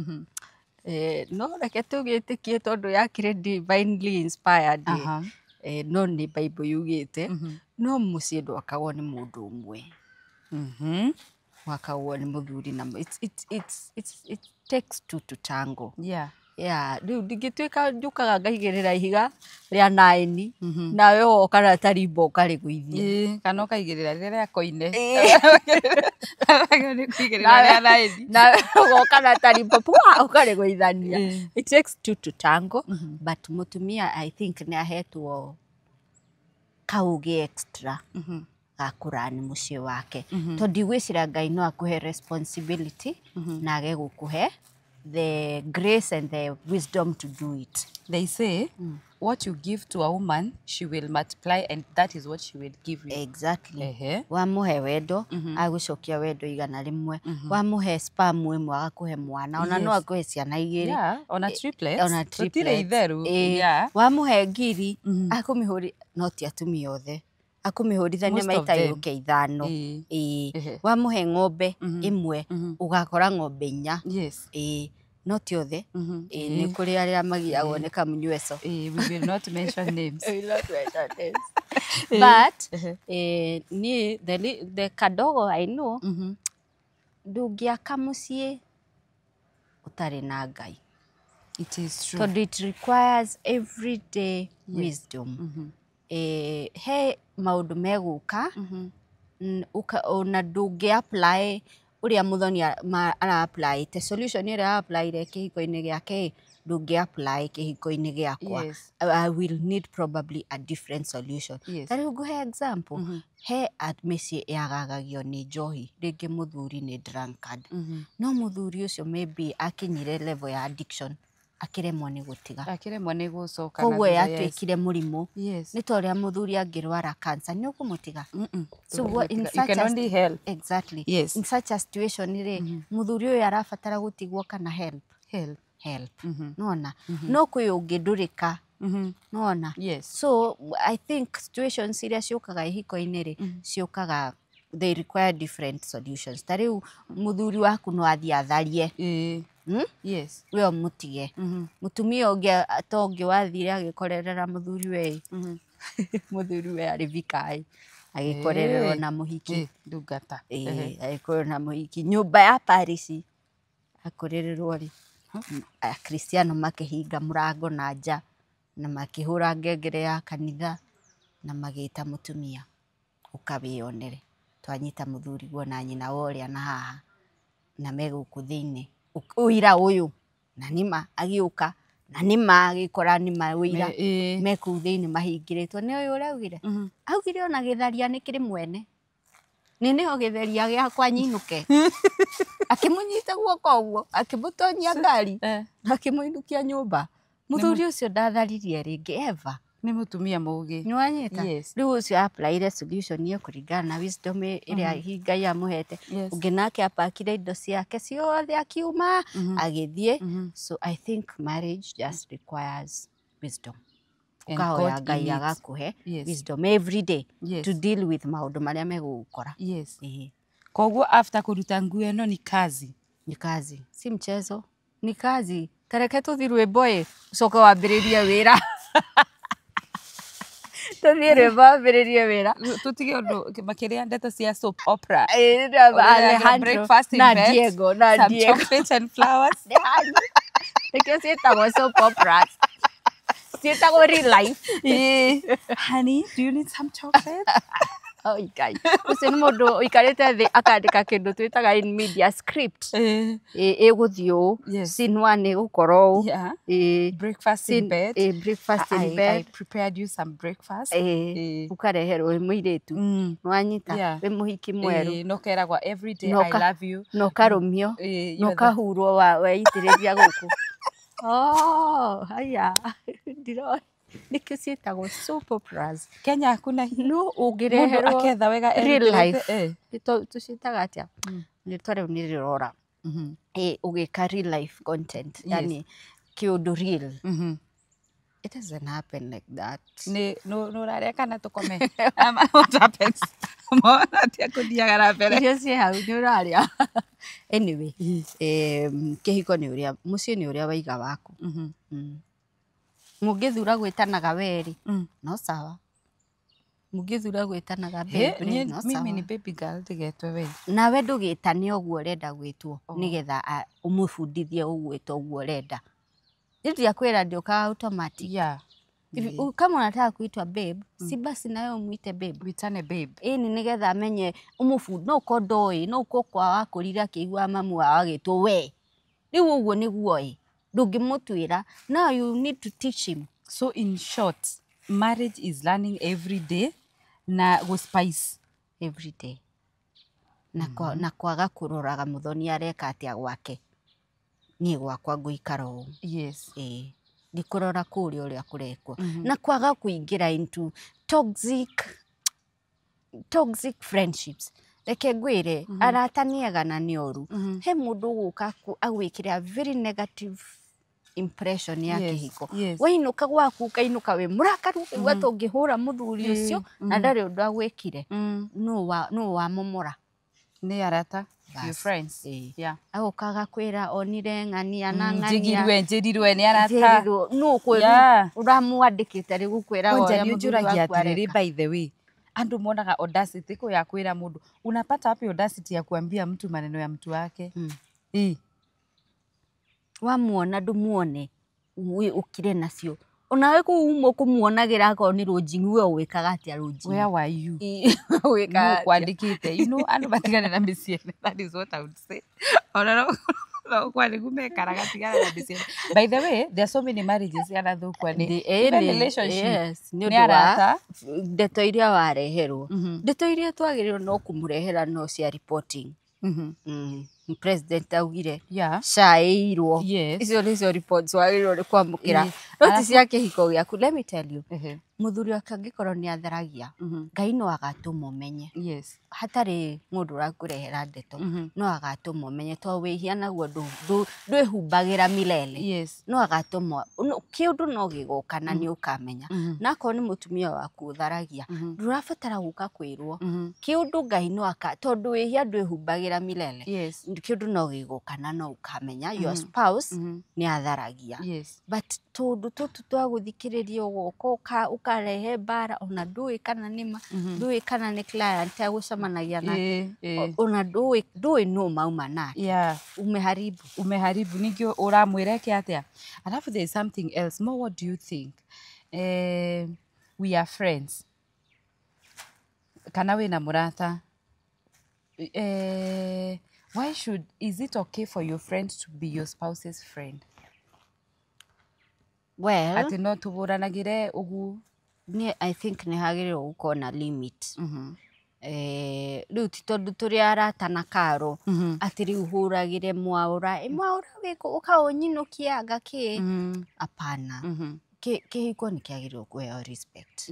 ĩ. No reke tũgĩtĩkie tondũ yakĩrĩ divinely inspired ĩ. No nĩ Bible yugĩte, no mũciĩ ndwakagwo nĩ mũndũ ũmwe, wakagwo nĩ mũthuri na it takes two to tango. Yeah, rĩu ndingĩtuĩka njũkaga ngaigĩrĩra ihiga rĩa naĩni, nawe woka na tarimbo ũkarĩgũithia. Ĩĩ, kana ũkaigĩrĩra rĩrĩa rĩa koine. Nĩ kũigĩrĩra rĩa raini. Nawe ũgoka na tarimbo pua ũkarĩgũithania. It takes two to tango, but mũtumia, I think, nĩ ahetwo kaũgĩ extra. ga kũrani mũciĩ wake. Tondũ ndigwĩciria Ngai no akũhe responsibility na age gũkũhe the grace and the wisdom to do it. They say what you give to a woman, she will multiply, and that is what she will give you. Exactly. Ehe. Wamũhe wendo, agũcokia wendo 100. Wamũhe sperm ĩmwe, agakũhe mwana, ona no akũhe ciana igĩrĩ. Yeah, ona triplets. Ona Tũtirĩ triplets. itheru. Ĩĩ. Yeah. Wamũhe ngiri, akũmĩhũri, no ti atumia othe, akũmĩhũrithania Most of maita them. yũke 5. Ĩĩ. Ĩĩ. Ehe. Wamũhe ng'ombe ĩmwe, ũgakora ng'ombe 4. Yes. Ĩĩ, no ti othe. Ĩĩ, nĩ kũrĩ arĩa magiagwo nĩ kamunyueco. We will not mention names. We will not mention names. But niĩ the kadogo I know, ndũngĩaka mũciĩ ũtarĩ na Ngai. It is true. Tondũ it requires everyday wisdom. He maũndũ megũka, ona ndũngĩ apply ũrĩa Muthoni ara apply te solution ĩrĩa ara apply kĩhiko-inĩ gĩake, ndũngĩ apply kĩhiko-inĩ gĩakwa. Yes. I will need probably a different solution. Yes. Ta rĩu ngũhe example, he mĩciĩ yagagagio nĩ njohi, rĩngĩ mũthuri nĩ drunkard. No mũthuri ũcio maybe akinyire level ya addiction, akĩremwo nĩ gũtiga. Akĩremwo nĩ gũcoka na Koguo thutha, yatuĩkire mũrimũ. Yes. Nĩ ta ũrĩa mũthuri angĩrwara cancer, nĩ ũkũmũtiga? So what in You such can a only help. Exactly. Yes. In such a situation rĩ, mũthuri ũyũ arabatara gũtigwo kana help? Help. Help. Nona. No kwĩ ũngĩ ndũrĩka. Nona. Yes. So I think situations iria ciũkaga ihiko-inĩ rĩ, ciũkaga, they require different solutions. Ta rĩu mũthuri waku no athiĩ atharie. Ĩĩ. Yes. We ũmũtige. Mũtumia ũngĩ ta ũngĩ wathire agĩkorerera mũthuri we. Mũthuri we arĩ vika ĩ, agĩkorererwo na mũhiki. Ndungata. Ĩĩ, agĩkorererwo na mũhiki. Nyũmba ya Paris akorererwo rĩ, Akristiano makĩhinga mũrango na nja na makĩhũra ngengere ya kanitha na magĩta mũtumia, ũka wĩyonere. Twanyita mũthuri guo na nyina wa ũrĩa na haha na me gũkũ thĩinĩ. Ũira ũyũ na nĩma agĩũka na nĩma agĩkora nĩma ũira me kũu thĩinĩ mahingĩrĩtwo. Nĩ ũyũ ũraugire? Augire ona gĩtharia nĩ kĩrĩ mwene. Nĩ nĩho gĩtharia gĩakwa nyinũke. Akĩmũnyita guoko ũguo, akĩmũtonyia ngari, na akĩmũinũkia nyũmba. Mũthuri ũcio ndatharirie rĩngĩ ever. Nĩ mũtumia mũũgĩ. Nĩwanyita? Yes. Rĩu ũcio applyire solution ĩyo kũringana na wisdom ĩrĩa Ngai amũhete. Yes. Ũngĩ nake apakire indo ciake ciothe akiuma, agĩthiĩ. So I think marriage just requires wisdom. And Ũkahoya God Ngai in it. agakũhe Yes. wisdom every day Yes. to deal with maũndũ marĩa megũgũkora. Yes. Ĩĩ. Koguo after kũruta nguo ĩno ni kazi. Ni kazi, si mchezo. Ni kazi. Tareke tũthiĩ rwĩmbo ĩ, ũcoke wambĩrĩrie wĩra. Tũthiĩ rwĩmbo wambĩrĩrie wĩra. Tũtige ũndũ makĩria ndeto cia soap opera. Ĩĩ, na Alejandro Breakfast in na bed, Diego, na some Diego. chocolates and flowers. Nĩkĩo ciĩtagwo soap operas. Ciĩtagwo real life. Ĩĩ. Honey, do you need some chocolate? Oi Ngai. Ũcio nĩ mũndũ ũikarĩte thĩ akandĩka kĩndũ twĩtaga in media script. Ĩĩ. Ĩgũthiĩ ũũ, Yes. scene 1 ĩgũkorwo ũũ. Yeah. Ĩĩ. Breakfast in bed. Ĩĩ, breakfast in I bed. prepared you some breakfast. Ĩĩ. Ĩĩ. Ũkareherwo wĩ mũirĩtu. Nĩwanyita? Yeah. Wĩ mũhiki mwerũ. Ĩĩ, no keragwo every day No I ka- love you. Na ũkarũmio. Ĩĩ, Na you're the- ũkahurwo weitĩrĩria gũkũ. Oh, haya. Ndiroĩ. Nĩkĩo ciĩtagwo soap operas. Kenya hakuna No mũndũ ũngĩreherwo aketha wega real erutĩrĩte, life. eh. Tũciĩtaga atĩa? Rĩtwa rĩu nĩ rĩrora. Ĩ, ũgĩka real life content. Yes. Yani kĩũndũ real. It doesn't happen like that. Nĩ nĩ ũrarĩa kana tũkome? Ama what happens? Mona atĩa kũthiaga na mbere? Irio ciĩ hau nĩ ũrarĩa. Anyway, kĩhiko nĩ ũrĩa, mũciĩ nĩ ũrĩa waiga waku. Mũngĩthura gwĩtanaga we rĩ, no sawa. Mũngĩthura gwĩtanaga Hĩ, babe rĩ, niĩ- no mimi sawa. ni baby girl ndigetwe we. Nawe ndũgĩtane ũguo ũrenda gwĩtwo nĩgetha ũmũbundithie ũgwĩtwo ũguo ũrenda. Niĩ ndiakwĩra ndĩũkaga automatic. Yeah. If, kama unataka kuitwa babe, si basi nawe umuite babe. Wĩtane babe. Ĩni nĩgetha amenye ũmũbund no ũkorwo ndoĩ, no ũkorwo kwa wakũrire akĩigua mamu wao agĩtwo we. Rĩu ũguo nĩguo ĩ, ndũngĩmũtuĩra. Now you need to teach him. So in short, marriage is learning every day na go spice Every day na, na kwaga kũroraga mũthoni areka atĩa gwake, niĩ gwakwa ngũikara ũũ. Ĩĩ, ndikũrora kũrĩa ũrĩa kũrekwo na kwaga kũingĩra into toxic friendships. Reke ngwĩre, arata nĩ ega na nĩ oru. He mũndũ ũgũka agwĩkĩre a very negative impression ya kĩhiko. Wainũka gwaku, ũkainũka wĩ mũrakaru, ũkaigua ta ũngĩhũra mũthuri ũcio na ndarĩ ũndũ agwĩkire. Nũ wamomora? Nĩ arata, your Bas. friends. Ĩĩ. Agoka agakwĩra onire ng'ania na ng'ania. Njĩgirwe, njĩrirwe nĩ arata. Njĩrirwo nũ kwĩra ũramwandĩkĩte rĩ gũkwĩraga Kwanja ũrĩa nĩ mũthuri ũnjũragia waku atĩrĩrĩ, areka. by the way, andũ monaga audacity kũ ya kwĩra mũndũ? Unapata wapi audacity ya kuambia mtu maneno ya mtu wake? Ĩ. Wamuona ndũmuone ũkire nacio onawe kũu uma ũkũmuonagĩra akorwo nĩ rũnjing'i, we ũĩkaga atĩa rũnjing'i? Where were you? Wĩkaga Nũ atĩa? kwandĩkĩte? Andũ matigane na mĩciĩ, that is what I would say. Ona no kwa nĩguo mekaraga, tigana na mĩciĩ. By the way, there are so many marriages cianathũkwo nĩ even relationship Yes, nĩ nĩ ũndũ wa arata. Ndeto iria wareherwo, ndeto iria twagĩrĩirwo no kũmũrehera no cia reporting. President augire caĩirwo. Icio nĩcio reports wagĩrĩirwo nĩ kwamũkĩra, no ti cia kĩhiko gĩaku. Let me tell you, mũthuri wake angĩkorwo nĩ atharagia, Ngai no agatũma ũmenye hatarĩ mũndũ ũrakũrehera ndeto. No agatũma ũmenye tondũ wĩhia naguo ndwĩhumbagĩra milele. No agatũma kĩũndũ no gĩgoka na nĩ ũkamenya. Na akorwo nĩ mũtumia waku ũtharagia, ndũrabatara gũka kwĩrwo kĩũndũ. Ngai no aka, tondũ wĩhia ndwĩhumbagĩra milele. Kĩũndũ no gĩgoka na no ũkamenya your spouse nĩ atharagia. But tũndũ tũtũ twa gũthikĩrĩria, ũgoka ũkarehe mbara, ona ndũĩ kana nĩ ma, ndũĩ kana nĩ client agũcemanagia nake, ona ndũĩ nũ mauma nake. Umeharibu. Umeharibu. Ningĩ ũramwĩra eke atĩa? Alafu there is something else more. What do you think? We are friends kana wĩna mũrata, why should, is it okay for your friend to be your spouse's friend? Well, atĩ no tũhũranagĩre ũguo? Niĩ I think nĩ hagĩrĩirwo gũkorwo na limit. Rĩu ti tondũ tũrĩ arata na karo atĩ rĩu hũragĩre mwaũra, "Ĩ, mwaũra wĩkũ, ũkaũnyinũkia anga kĩ?" Apana. Kĩhiko nĩ kĩagĩrĩirwo kũheo respect.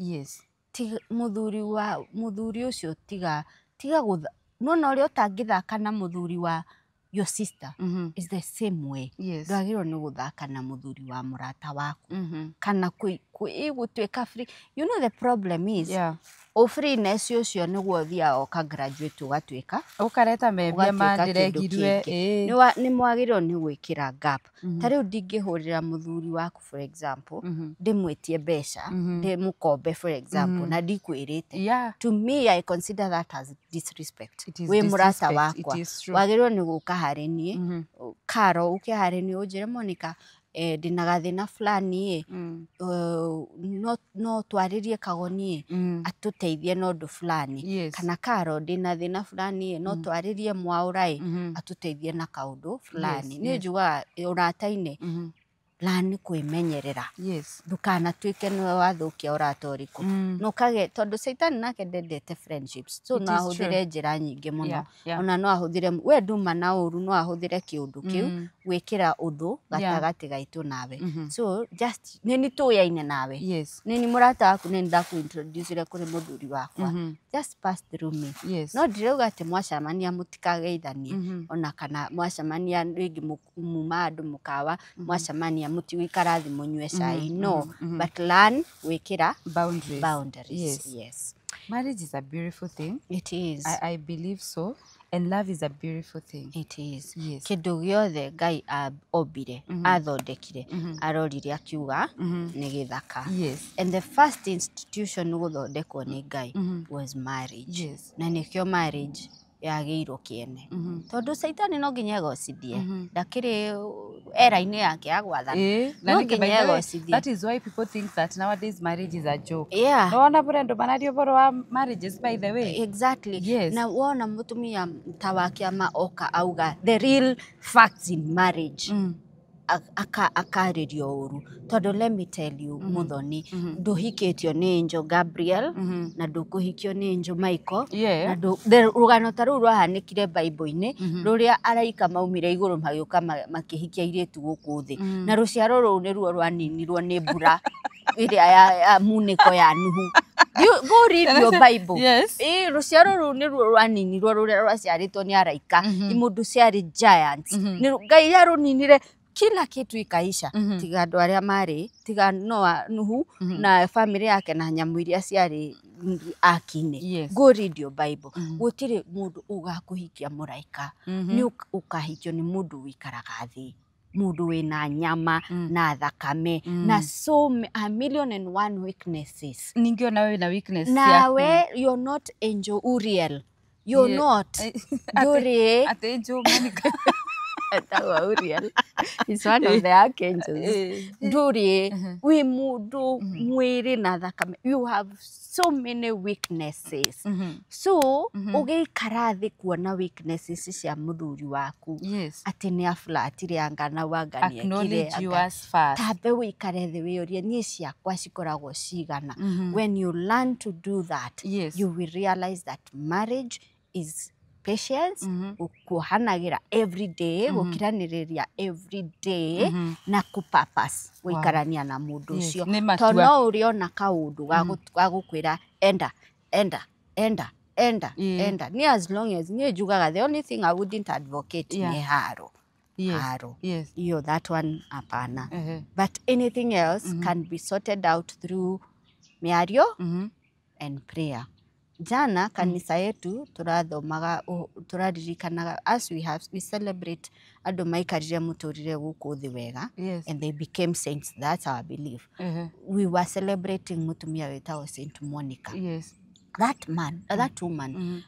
Tiga mũthuri wa mũthuri ũcio, tiga gũtha nona ũrĩa ũtangĩthaka na mũthuri wa your sister is the same way ndwagĩrĩirwo nĩ gũthaka na mũthuri wa mũrata waku kana gũtuĩka free. You know, the problem is ũfreeness ũcio nĩguo ũthiaga ũka graduate ũgatuĩka ũkareta mebia ũgatuĩka kĩndũ mandiregirwe. Kĩngĩ. Nĩ mwagĩrĩirwo nĩ gwĩkĩra gap. Ta rĩu ndingĩhũrĩra mũthuri waku, for example, ndĩmwĩtie mbeca, ndĩmũkombe, for example, na ndikwĩrĩte. To me, I consider that as disrespect. It is Wĩ mũrata disrespect. It wakwa, is true. wagĩrĩirwo nĩ gũka harĩ niĩ karo, ũke harĩ niĩ ũnjĩre, "Monica, ndĩna gathĩna fulani ĩ, no twarĩrie kagoni ĩ atũteithie na ũndũ fulani," kana, "Karo, ndĩna thĩna fulani ĩ, no twarĩrie mwaũra ĩ atũteithie na kaũndũ fulani." Niĩ njugaga ũrata-inĩ learn kwĩmenyerera. Ndũkanatuĩke nĩwe wathũkia ũrata ũrĩkũ na ũkage, tondũ caitani nake ndendete friendships, so It no is ahũthĩre njĩra nyingĩ mũno. Ona no ahũthĩre we nduma na ũru, no ahũthĩre kĩũndũ kĩu gwĩkĩra ũthũ gatagatĩ gaitũ nawe. So just nĩ tũyaine nawe, nĩ mũrata waku, nĩ ndakũ-introduce kũrĩ mũthuri wakwa, just pass through me. No ndirauga atĩ mwacemania mũtikageithanie, ona kana mwacemania rĩngĩ muma andũ mũkawa, mwacemania mũtigũikara thĩ mũnyue cai, no, but learn gwĩkĩra Boundaries. Boundaries. Yes. Marriage is a beautiful thing. It is. I believe so. And love is a beautiful thing. It is. Kĩndũ gĩothe Ngai ombire, athondekire, arorire akiuga nĩ gĩthaka. And the first institution gũthondekwo nĩ Ngai was marriage. Na nĩkĩo marriage yagĩirwo kĩene, tondũ caitani no nginya egocithie, ndakĩrĩ era-inĩ yake ya gwathana. Na No nĩkĩ, by nginya the way, egocithie. that is why people think that nowadays marriage is a joke. Nĩwona bũrĩa andũ mararia ũhoro wa marriages, by the way. Exactly. Yes. Na wona mũtumia ta wa kĩama oka auga the real facts in marriage. Akarĩrio ũru, tondũ let me tell you, Muthoni, ndũhikĩtio nĩ Angel Gabriel na ndũkũhikio nĩ Angel Michael. Na rũgano ta rũu rwahanĩkire Bible-inĩ, rũrĩa araika maumire igũrũ magĩũka makĩhikia airĩtu gũkũ thĩ, na rũciaro rũu nĩruo rwaninirwo nĩ mbura ĩrĩa ya munĩko ya Nuhu. Go read your Bible. Ĩ, rũciaro rũu nĩruo rwaninirwo, rũrĩa rwaciarĩtwo nĩ araika, imũndũ ciarĩ giants. Ngai arũninire, kila kitu ikaisha, tiga andũ arĩa marĩ, tiga Noa, Nuhu na family yake na nyamũ iria ciarĩ aki-inĩ. Go read your Bible. Gũtirĩ mũndũ ũgakũhikia mũraika. Nĩ ũkahikio nĩ mũndũ wĩikaraga thĩ, mũndũ wĩna nyama na thakame na so a million and one weaknesses. Ningĩ ona wĩna weakness ciaku. Nawe you're not Angel Uriel, you're not, ndũrĩ. Atĩ Angel Monica. Etagwo Uriel. He's one of the archangels. Ndũrĩ, wĩ mũndũ mwĩrĩ na thakame, you have so many weaknesses. So ũgĩikara thĩ kuona weaknesses cia mũthuri waku, atĩ nĩ abulatire, anga na anga nĩ ekire, Acknowledge yours first. Tambe wĩikare thĩ wĩyũrie, niĩ ciakwa cikoragwo cigana? When you learn to do that, you will realize that marriage is patience, kuohanagĩra every day, gũkiranĩrĩria every day, na kũpurpose gũikarania na mũndũ ũcio. Nĩ matua. Tondũ no ũrĩona kaũndũ ga gũkwĩra enda, enda, enda, enda, enda. Niĩ, as long as, niĩ njugaga the only thing I wouldn't advocate nĩ haro. Haro. Iyo, that one hapana. But anything else can be sorted out through mĩario and prayer. Jana kanitha yetu turathomaga, tũraririkanaga, as we celebrate andũ maikarire mũtũrĩre gũkũ thĩ wega and they became saints, that's our belief. We were celebrating mũtumia wĩtagwo Saint Monica. That man, that woman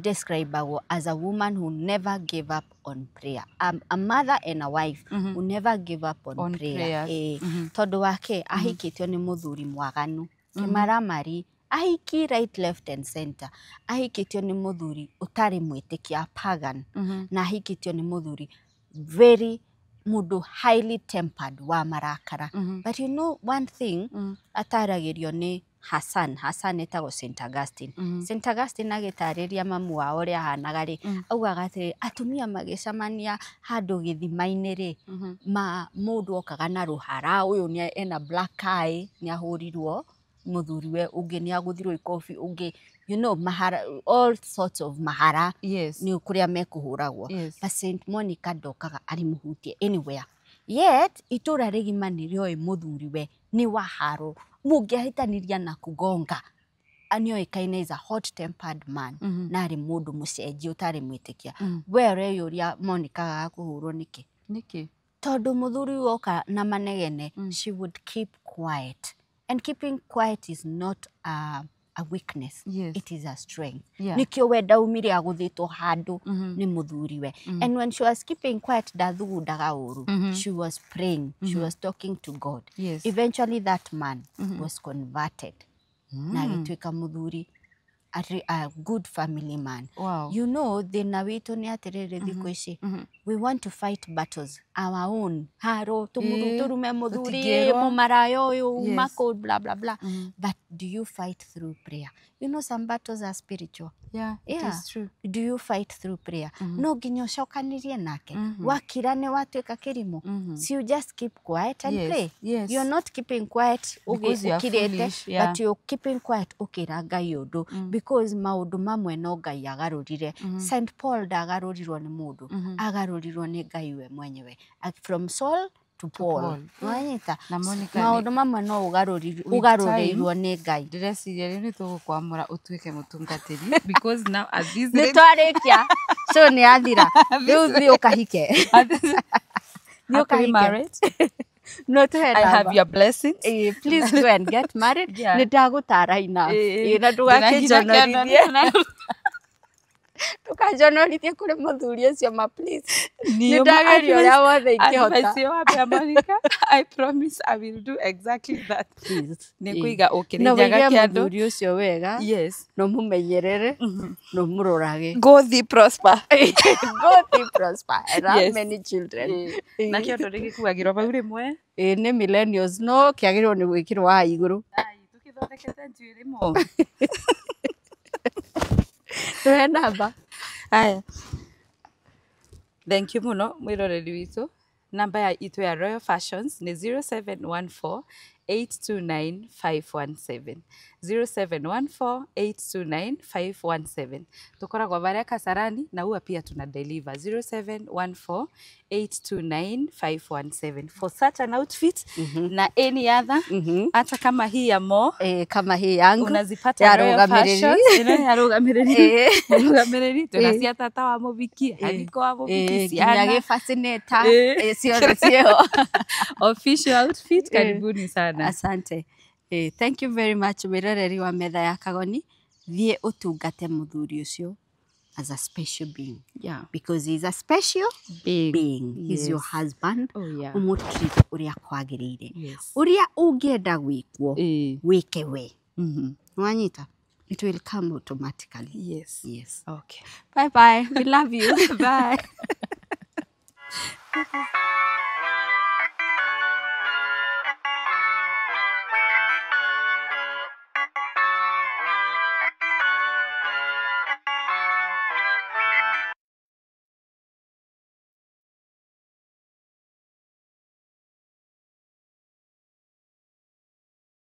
describagwo as a woman who never gave up on prayer, a mother and a wife who never gave up on On prayer. Prayers. Eh, tondũ wake ahikĩtio nĩ mũthuri mwaganu, kĩmaramari, ahiki right, left and center. Ahikĩtio nĩ mũthuri ũtarĩ mwĩtĩkia, pagan, na ahikĩtio nĩ mũthuri very mũndũ highly tempered, wa marakara. But you know one thing, ataragĩrio nĩ Hassan, Hassan etagwo Saint Augustine. Saint Augustine agĩtarĩria mamu wao ũrĩa ahanaga rĩ, augaga atĩrĩ, atumia magĩcemania handũ gĩthima-inĩ rĩ, ma mũndũ okaga na rũhara, ũyũ nĩ ena black eye, nĩ ahũrirwo mũthuriwe, ũngĩ nĩ agũthirwo ikobi, ũngĩ mahara, all sorts of mahara. Nĩ kũrĩa mekũhũragwo. But Saint Monica ndokaga arĩ mũhutie anywhere, yet itũra rĩgima nĩ rĩoĩ mũthuriwe nĩ wa haro, mũngĩahĩtaniria na kugonga nĩoĩkaine is a hot tempered man, na arĩ mũndũ mũcenji ũtarĩ mwĩtĩkia. We ũreyũria Monica agaga kũhũrwo nĩkĩ? Nĩkĩ? Tondũ mũthuri woka na manegene, she would keep quiet, and keeping quiet is not a weakness. It is a strength. Nĩkĩo we ndaumire agũthĩtwo handũ nĩ mũthuriwe. And when she was keeping quiet, ndathugundaga ũru, she was praying, she was talking to God. Eventually that man was converted na agĩtuĩka mũthuri a good family man. Thĩna witũ nĩ atĩrĩrĩ, thikũ ici we want to fight battles our own, haro tũrume mũthuri, Tũtingĩrwo. Mũmaraya ũyũ, uma kũ, blah blah blah. But do you fight through prayer? Some battles are spiritual. Yeah, it is true. Do you fight through prayer? No nginya ũcokanĩrie nake, wakira nĩ watuĩka kĩrimũ? So you just keep quiet and pray. You're not keeping quiet Because you are ũkirĩte, foolish, yeah. but you're keeping quiet ũkĩra Ngai ũndũ, because maũndũ mamwe no Ngai agarũrire. St Paul ndagarũrirwo nĩ mũndũ, agarũrirwo nĩ Ngai we mwenyewe. From Saul to Paul. Paul. Wanyita? Na Monica Maũndũ mamwe no With ũgarũrĩirwo nĩ Ngai. Ndĩreciria rĩu nĩ tũgũkwamũra ũtuĩke mũtungatĩri, because now at this Nĩ rate twarĩkia, so nĩ yathira, rĩu thiĩ ũkahike. Thiĩ Happily ũkahike. Married. No tũhe I have namba. your blessings. Eh, please go and get married. Nĩ ndagũtara enough. Eh, Eh, na ndũgakĩnjonorithie. Ndũkanjonorithie kũrĩ mũthuri ũcio ma please. Nĩ ndageria ũrĩa wothe ingĩhota. Advice ĩyo wambea Monica, I promise I will do exactly that. Nĩ kũiga Na ũkĩrĩnyaga wĩige kĩandũ. mũthuri ũcio wega. Yes. Na ũmũmenyerere na ũmũrorage. Go thee prosper. Go thee prosper and have Yes. many children. Na kĩondo nĩ gĩkuagĩrwo bau rĩmwe. Ĩĩ nĩ millennials no kĩagĩrĩirwo nĩ gwĩkĩrwo haha igũrũ. Ai, tũkĩthondekete njuĩrĩ mo. Tũhe namba. Haya. Thank you mũno mwĩroreri witũ. Namba ya itũ ya Royal Fashions nĩ 0714 829 517. 0714 829 517. Tukoragwo varia Kasarani na huwa pia tuna deliver 0714 829 517 for such an outfit na any other, hata kama hii ya mo Kama hii yangu unazipata ya Royal rũgamĩrĩri. Fashions, ĩno ya rũgamĩrĩri. Rũgamĩrĩri twĩna cia tata wa mũbiki, Haniko wa mũbiki, Nginya ciana gĩbacinator ciothe ciĩho. Official outfit, karibuni sana. Asante. Thank you very much mwĩroreri wa metha ya Kagoni. Thiĩ ũtungate mũthuri ũcio as a special being. Because he's a special Being. being. He's your Yes. husband. Oh, yeah. Ũmũtreat ũrĩa kwagĩrĩire. Yes. Ũrĩa ũngĩenda gwĩkwo wĩke we. Nĩwanyita? It will come automatically. Yes. Yes. Okay. Bye bye. We love you. Bye.